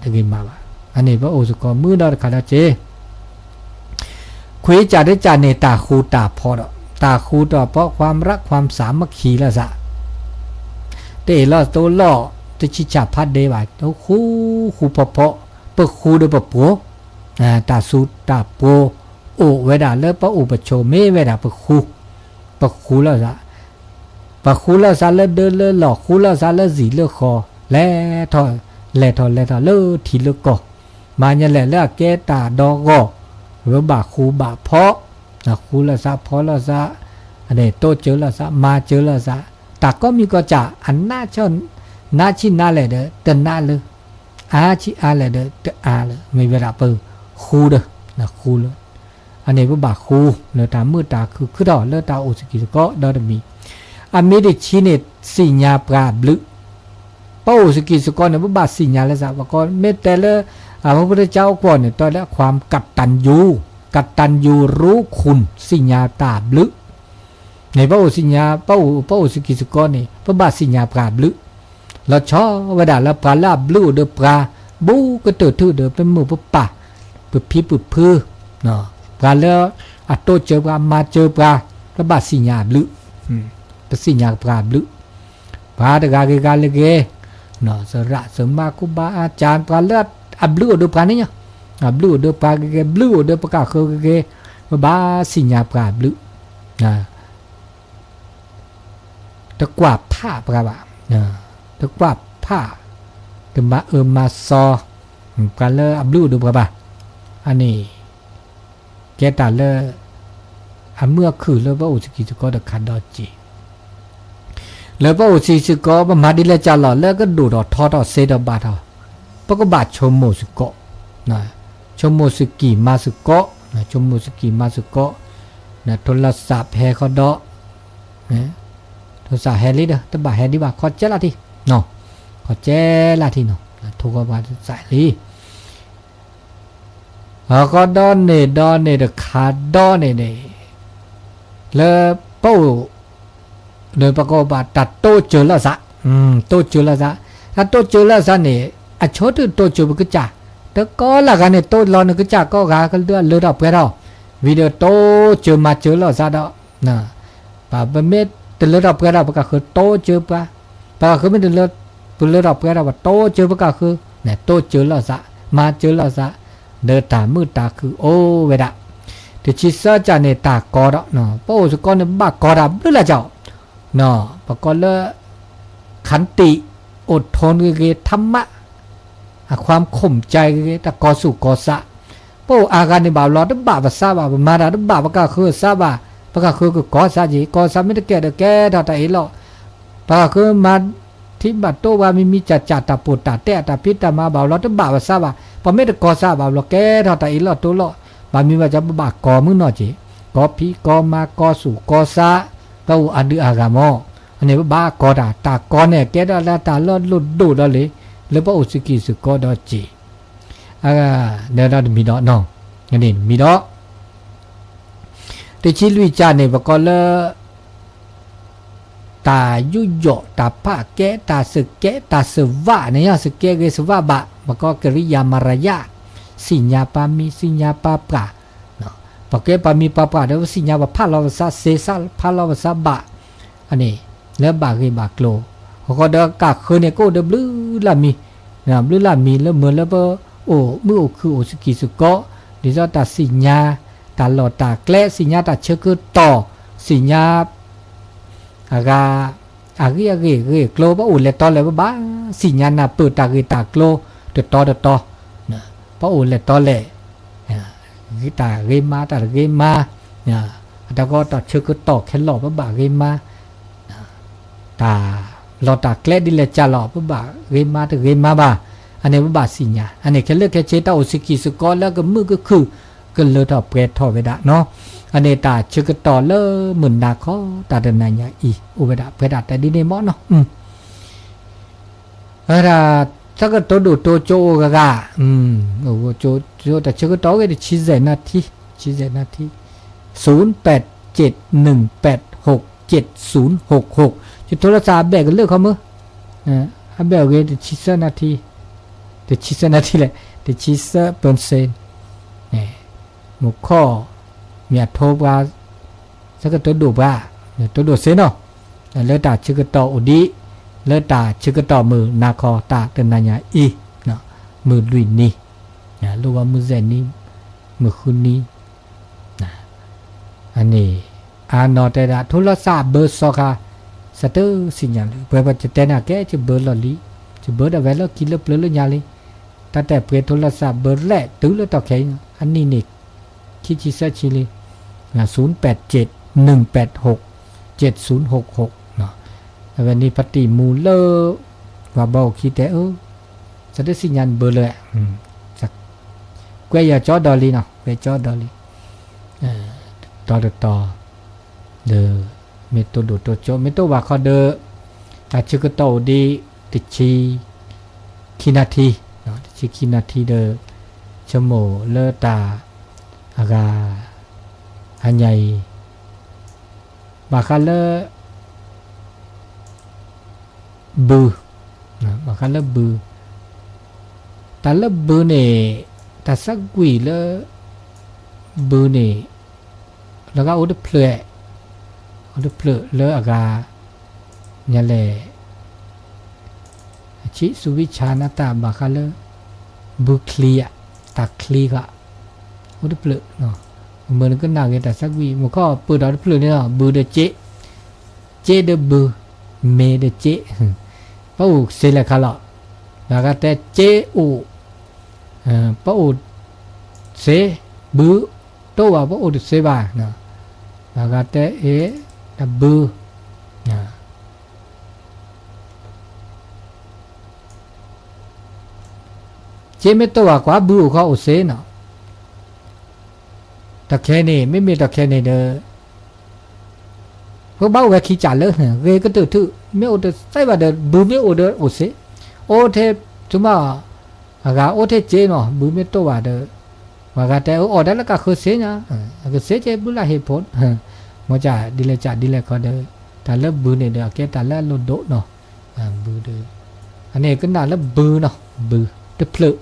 တဂ့ၤမၤဘၣ်, အန့ၣ်ပအိၣ်စကီးမုၢ်ဒီတခါဒီးက့ ခွံကၢ်တကၢ်န့ၣ် တၢ်ဃူတၢ်ဖိးဒီး တၢ်ဃူတၢ်ဖိး ความรัก ความสามัคคี လီၤသး, တအ့ၣ်လိာ်တိလိာ် တဆံးဆၣ်ဖးဒ့ဘၣ် တဃူဃူဖိးဖိး, ပဃူဒီးပပှိၤ, တၢ်သူတၢ်ပှိၤ အိၣ်ဝဲဒၣ်လၢပအိၣ်ပဆိးမ့ၢ်ဝဲဒၣ်ပဃူ, ပဃူလီၤသး ပဃူလီၤသးလၢဒၢလၢလီၢ် ဃူလီၤသးလၢစံာ်လၢဃီ, လဲၤထီၣ် လဲၤထီၣ်လဲၤထီၣ်လၢထံလၢကီၢ်, မၤညါလဲၣ်လၢအကဲတၢ်ဒီဂီၢ်, ပဘၣ်ဃူဘၣ်ဖိး, ဃူလီၤသးဖိးလီၤသး, တိစၢၤလီၤသး မၤစၢၤလီၤသး, တၢ်ကိးမံၤကိးကၢ် အနးဆံးနးလဲၣ်ဒီး တနးလၢ အါဆံးအါလဲၣ်ဒီး တအါလၢ မ့ၢ်ဝဲဒၣ်ပဃူဒီး ဃူလၢ အန့ၣ်ပဘၣ်ဃူလၢတၢ်မုာ်တၢ်ခုၣ်ခုၣ်ထီၣ်လၢတၢ်အိၣ်စကံးစကီးဒီတမံၤ, အမံၤတဆံန့ၣ် သ့ၣ်ညါပှၤအဘျုး, ပအိၣ်စကံးစကီးန့ၣ် ပဘၣ်သ့ၣ်ညါလၢသး ပကိးမ့ၢ်တဲလၢ အဖိပတကၢအိၣ်ကွီၢ်န့ၣ် တဲလၢ ความกตัญญู กตัญญูรู้คุณ သ့ၣ်ညါတၢ်ဘျုး န့ၣ် ပအိၣ်သ့ၣ်ညါ ပအိၣ် ပအိၣ်စကံးစကီးန့ၣ် ပဘၣ်သ့ၣ်ညါပှၤအဘျုး, လီၤဆီဝဲဒၣ်လၢပှၤလၢအဘျုးအိၣ်ဒီးပှၤ ဘူးကတၢၢ်ထူၣ်ဒီး ပမိၢ်ပပၢ် ပဖံပဖု, ပှၤလၢအတိစၢၤပှၤ မၤစၢၤပှၤ ပဘၣ်သ့ၣ်ညါအဘျုး, ပသ့ၣ်ညါပှၤအဘျုး ပှၤတဂၤဂ့ၤဂၤလၢဂ့ၤ, သရၣ်သမါ ကူဘါအကၢ ပှၤလၢအဘျုးအိၣ်ဒီးပှၤန့ၣ်ညါ, အဘျုးအိၣ်ဒီးပှၤဂ့ၤဂ့ၤ ဘျုးအိၣ်ဒီးပကၢ်ဃၢဂ့ၤဂ့ၤ, ပဘၣ်သ့ၣ်ညါပှၤအဘျုး, တကွၢ်ဖးပှၤဘၣ်, တကွၢ်ဖး, တမၤအၢမၤသီ, ပှၤလၢအဘျုးအိၣ်ဒီးပှၤဘၣ်, အန့ၣ် ကဲတၢ်လၢ အမုာ်အခုၣ်လၢပအိၣ်စကံးစကီးတခါဒီးက့ၤ, လၢပအိၣ်စကံးစကီး ပမၤဒ်လဲၣ်ကၢ်လီၤ လၢကဒိၣ်ထီၣ်ထီထီၣ်စ့ဒီးဘၣ်ထီၣ်, ပကဘၣ်ဆိကမိၣ်စ့ၢ်ကီး, ဆိကမိၣ်စကံၢ်မၤစ့ၢ်ကီး, ဆိကမိၣ်စကံၢ်မၤစ့ၢ်ကီး, ထိလၢသးဖဲဃီဒီး ထိလၢသးဖဲဃီဒီး စးဟဲလံဒီး တဘၣ်ဟဲဒံးဘၣ် ခီကဲလၢထံ, ခီကဲလၢထံနီၤ, ထိၣ်ဃီပှၤစးလံ အဃိဒီးန့ၣ်ဒီးန့ၣ်တခါဒီးန့ၣ်န့ၣ် လၢပအိၣ် ဒီးပကဘၣ်တၢ်တိစၢၤလိာ်သး, တိစၢၤလိာ်သး, တၢ်တိစၢၤလိာ်သးန့ၣ် အဆိကတၢၢ်တိစၢၤပကစၢ်, တကီလၢဂၤန့ၣ် တိလီၤနကစၢ်ကိးဂၤကလၢလၢထီၣ်ပှဲၤထီၣ်, ဝံၤဒီးတိစၢၤမၤစၢၤလိာ်သးဒီး ပမ့ၢ်တလၢထီၣ်ပှဲၤထီၣ် ပကဃုတိစၢၤပှၤ, ပကဃုမ့ၢ်တလၢ ပလၢထီၣ်ပှဲၤထီၣ် ပတိစၢၤပကဃု, တိစၢၤလိာ်သး, မၤစၢၤလိာ်သး, ဒီးတၢ်မုာ်တၢ်ခုၣ်အိၣ်ဝဲဒၣ်, တဆံသၢကၢ်န့ၣ် တၢ်ကီဒီး ပအိၣ်စ့ၢ်ကီးန့ၣ် ဘၣ်ကီတၢ်ဘျုးလၢ်ကၠီ, ပကိးလၢ ခၣ်တံၣ် အိၣ်ထိၣ်ဂ့ၤဂ့ၤ ထမး အခွၢ်ခိၣ်ကၠဲဂ့ၤဂ့ၤ တၢ်ကီစူၣ်ကီစး, ပအိၣ်အါဂၤန့ၣ်ဘၣ်ဘျီ တဘၣ်ပသးဘၣ်, ပမၤတၢ်တဘၣ်ပကဃုအသးဘၣ်, ပကဃုကကီစးက့ၤ, ကီစးမ့ၢ်တကဲဒီးကဲထီၣ်တၢ်အ့ၣ်လိာ်, ပကဃုမၤထံဘၣ်တိဝဲ မံၤမံၤကၢ်ကၢ် တၢ်ပိာ်တၢ်တဲ တၢ်ဖံးတၢ်မၤဘၣ်ဘျီ တဘၣ်ပသးဘၣ်, ပမ့ၢ်တကီစးဘၣ်ဘျီ ကဲထီၣ်တၢ်အ့ၣ်လိာ်တိလိာ်, ဘၣ်မံၤဘၣ်ကီ ပဘၣ်ကီမုၢ်နီၢ်က့ၤ, ကီဖံးကီမၤ ကီစူၣ်ကီစး, ပအိၣ်အဒုၣ်အဂၤမး, အန့ၣ်ပဘၣ်ကီတၢ်, တၢ်ကီန့ၣ် ကဲထီၣ်လၢတၢ်လၢလိၣ်ဒိၣ်ဒီးလံ, လၢပအိၣ်စ့ၢ်ကီးစ့ၢ်ကီးဒီးက့ၤ, ဒီးတမံၤဒီးနီၤ, န့ၣ်တမံၤဒီး တဆံလွံၢ်ကၢ်န့ၣ် ပကိးလၢ တၢ်ယူးယီၣ် တၢ်ပာ်ကဲ တၢ်စူၢ်ကဲ တၢ်စူၢ်ဝးန့ၣ် စူၢ်ကဲဂ့ၤစူၢ်ဝးဘၣ် ပကိး ကရိယာမရယ, သ့ၣ်ညါပာ်မံၤ သ့ၣ်ညါပာ်ပှၢ်, ပကဲပာ်မံၤပာ်ပှၢ်ဒီး ပသ့ၣ်ညါပဖးလီၤပသး စ့စးဖးလီၤပသးဘၣ်, အန့ၣ် လၢဘၣ်ဂ့ၢ်ဘၣ်ကျိၤ, အဃိဒီးကၢ်ဃုန့ၣ် ကအိၣ်ဒီးဘျုးလၢ်မံၤ, ဘျုးလၢ်မံၤလၢမုာ်လၢပအိၣ်မုာ်အိၣ်ခုၣ်အိၣ်စကံၢ်စကီး, ဒ်သိးတၢ်သ့ၣ်ညါ တၢ်လီၢ်တၢ်ကျဲ သ့ၣ်ညါတၢ်ဆၢကတီၢ်, သ့ၣ်ညါ အဂၤ အဂ့ၢ်အဂ့ၢ်ဂ့ၢ်ကျိၤ ပအိၣ်လဲၤတီလဲၣ် ပဘၣ်သ့ၣ်ညါနၢ်ပၢၢ်တၢ်ဂ့ၢ်တၢ်ကျိၤ တတီတတီ, ပအိၣ်လဲၤတီလဲၣ် တၢ်ဂ့ၤမါ တၢ်တဂ့ၤမါ, အတၢ်ကီတၢ်ဆၢကတီၢ်ခဲလီာ် ပဘၣ်ဂ့ၤမါ, တၢ်လီၢ်တၢ်ကျဲဒ်လဲၣ်ကၢ်လီၤ ပဘၣ်ဂ့ၤမါတဂ့ၤမါဘၣ်, အန့ၣ်ပဘၣ်သ့ၣ်ညါ, အန့ၣ်ခဲလၢာ်ခဲဆ့ တၢ်အိၣ်စကံၢ်စကီးလၢကမုာ်ကခုၣ် ကလၢထီၣ်ပှဲၤထီၣ်ဝဲဒၣ်နီၤ, အန့ၣ်တၢ်ဆၢကတီၢ်လၢမုၢ်နၤခီ တၢ်တနၤညါအံၤ အိၣ်ဝဲဒၣ်ပှဲၤဒၣ်တဲဒ်န့ၣ်မ့ၢ်နီၤ, ဝဲဒၣ် တၢ်ကတိၤဒိၣ်တိၤကၠိအိၣ်ဂၤဂၤ, အိၣ်ကၠိ တၢ်ဆၢကတီၢ်ဂ့ၤ တဆံစဲးနၣ်ထံ, တဆံစဲးနၣ်ထံ, သုၣ်ပၢၣ်စ့ၣ် နုၣ်ပၢၣ်ဟူၣ် စ့ၣ်သုၣ်ဟူၣ်ဟူၣ်, ယထိလၢသးအဘဲၣ်ကလၢခီမုၢ်, အဘဲၣ်အဂ့ၤ တဆံသၢနၣ်ထံ, တဆံသၢနၣ်ထံလဲၣ်, တဆံသၢပၢၢ်စ့ၣ်, မူခိၣ် မ့ၢ်အထိပှၤ ဆၢကတိၤဒိၣ်ပှၤ, တိၤဒိၣ်စ့နီၤ, လၢတၢ်ဆၢကတီၢ်အိၣ်ဒံး, လၢတၢ်ဆၢကတီၢ်မုၢ်နၤခီ တၢ်တနၤညါအံၤ, မုၢ်လွံၢ်နံၤ, လိၣ်ဝဲမုၢ်စဲးနံၤ, မုၢ်ဃုနံၤ, အန့ၣ် အနီၢ်တဲဒၣ် ထိလီၤသးဘၢစီၤခါ, သးတသ့ၣ်ညါလၢ ပှဲၤပှဲၤတတဲနၤကဲ ယဘၢလီၢ်လံ, ယဘၢဒီးဝဲလၢခံလၢပျၢၤလၢညါလံ, တၢ်တဲပှဲၤထိလီၤသးဘၢလဲၣ်တုၤလၢတီၢ်ခဲအံၤ, အနံၣ်န့ၣ် ခံဆံသၢဆံလံ, သုၣ်ပၢၣ်စ့ၣ် နုၣ်ပၢၣ်ဟူၣ် စ့ၣ်သုၣ်ဟူၣ်ဟူၣ်, အဝဲန့ၣ်ပတံၢ်မူလၢ ပှၤဘီအိၣ်ခံတဲအၢ သးတသ့ၣ်ညါနဘၢလၢ ကွဲးယၤကၠီဒီးလံနီၤ ကွဲးကၠီဒီးလံ, တီတတီၤ ဒီး မ့ၢ်တိၢ်ဒိၣ်တိၢ်ကၠိ မ့ၢ်တိၢ်ဘၣ်ခီဒီး တၢ်ဆၢကတီၢ်အိၣ်ဒံး တဆံ ခံနၣ်ထံ, တဆံခံနၣ်ထံဒီး ဆိကမိၣ်လၢတၢ် အဂၤ ဟါညါအံၤ ဘၣ်ဃးလၢ ဘု, ဘၣ်ဃးလၢဘု, တၢ်လၢဘုန့ၣ် တၢ်သးကွံာ်လၢ ဘုန့ၣ် လၢဂၤအိၣ်တဖျၢၣ်, အိၣ်တဖျၢၣ်လၢအဂၤ ညါလဲၣ်, အဆံး သူဝံဆါနတၢ် ဘၣ်ဃးလၢ ဘုချံဧါ, တၢ်ချံဃီ, အိၣ်တဖျၢၣ်, မ့ၢ်နကနၣ်ဂ့ၤတၢ်သးကွံာ် မ့ၢ်ခီပၢၢ်ဒီးတဖျၢၣ်န့ၣ်လီၤ ဘုဒီးစ့, စ့ဒီးဘု, မ့ၢ်ဒီးစ့, ပအိၣ်စ့လဲၣ်ခါလီၤ, ဘၣ်ဃးတဲစ့အိၣ်, ပအိၣ်စ့, ဘု, တိၢ်ဘၣ်ပအိၣ်တစ့ဘၣ်, ဘၣ်ဃးတဲအ့ၣ်, တၢ်ဘု စ့မ့ၢ်တိၢ်ဘၣ်ကွၢ်ဘုအိၣ်ခီအိၣ်စ့နီၤ, တၢ်ခဲန့ၣ် မ့မ့ၢ်တၢ်ခဲန့ၣ်ဒီး ပကဘၣ်အိၣ်ဝဲခံကၠးလၢ ဂ့ၤကတၢၢ်ထူၣ် မ့ၢ်အိၣ်တသ့ဘၣ်ဒီး ဘုမ့ၢ်အိၣ်ဒီးအိၣ်စ့, အိၣ်ထဲ သုမၤ အဂၤအိၣ်ထဲက့နီၤ ဘုမ့ၢ်တိၢ်ဘၣ်ဒီး ပှၤဂၤတဲအီၤဒၣ်လၢကဃုစ့ညါ, အကစ့ကဲဘုလၢဟ့ၣ်ဖိ, မ့ၢ်ကၠးဒ်လဲၣ်ကၠးဒ်လဲၣ်ခီဒီး တၢ်လၢဘုန့ၣ်ဒီး အကဲတၢ်လၢအလိၣ်ဒိၣ်နီၤ, ဘုဒီး အန့ၣ်ကနၣ်လၢဘုနီၤ, ဘုတဖျၢၣ်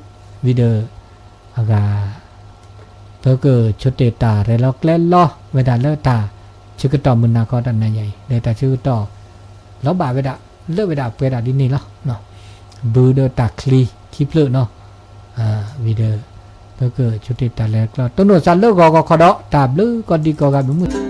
ဝံၤဒီး အဂၤ ပကဆိတ့ၢ်တၢ်ရဲၣ်လီၤကျဲၤလီၤဝဲဒၣ်လၢတၢ် ဆၢကတီၢ်မုၢ်နၤခီတနၤညါအံၤ ဒီးတၢ်ဆၢကတီၢ် လီၤဘၣ်ဝဲဒၣ် လၢဝဲဒၣ်ပှဲၤဒၣ်ဒ်န့ၣ်လီၤ. ဘုဒီးတၢ်ချံခံဖျၢၣ်နီၤ, ဝံၤဒီး ပကဆိတ့ၢ်တၢ်လဲၤကျီ တိၢ်နီၣ်သးလၢဂီၤဂီၤခီဒီး တၢ်ဘျုးကိးဒံကိးဂၤ ဘျုးမုၢ်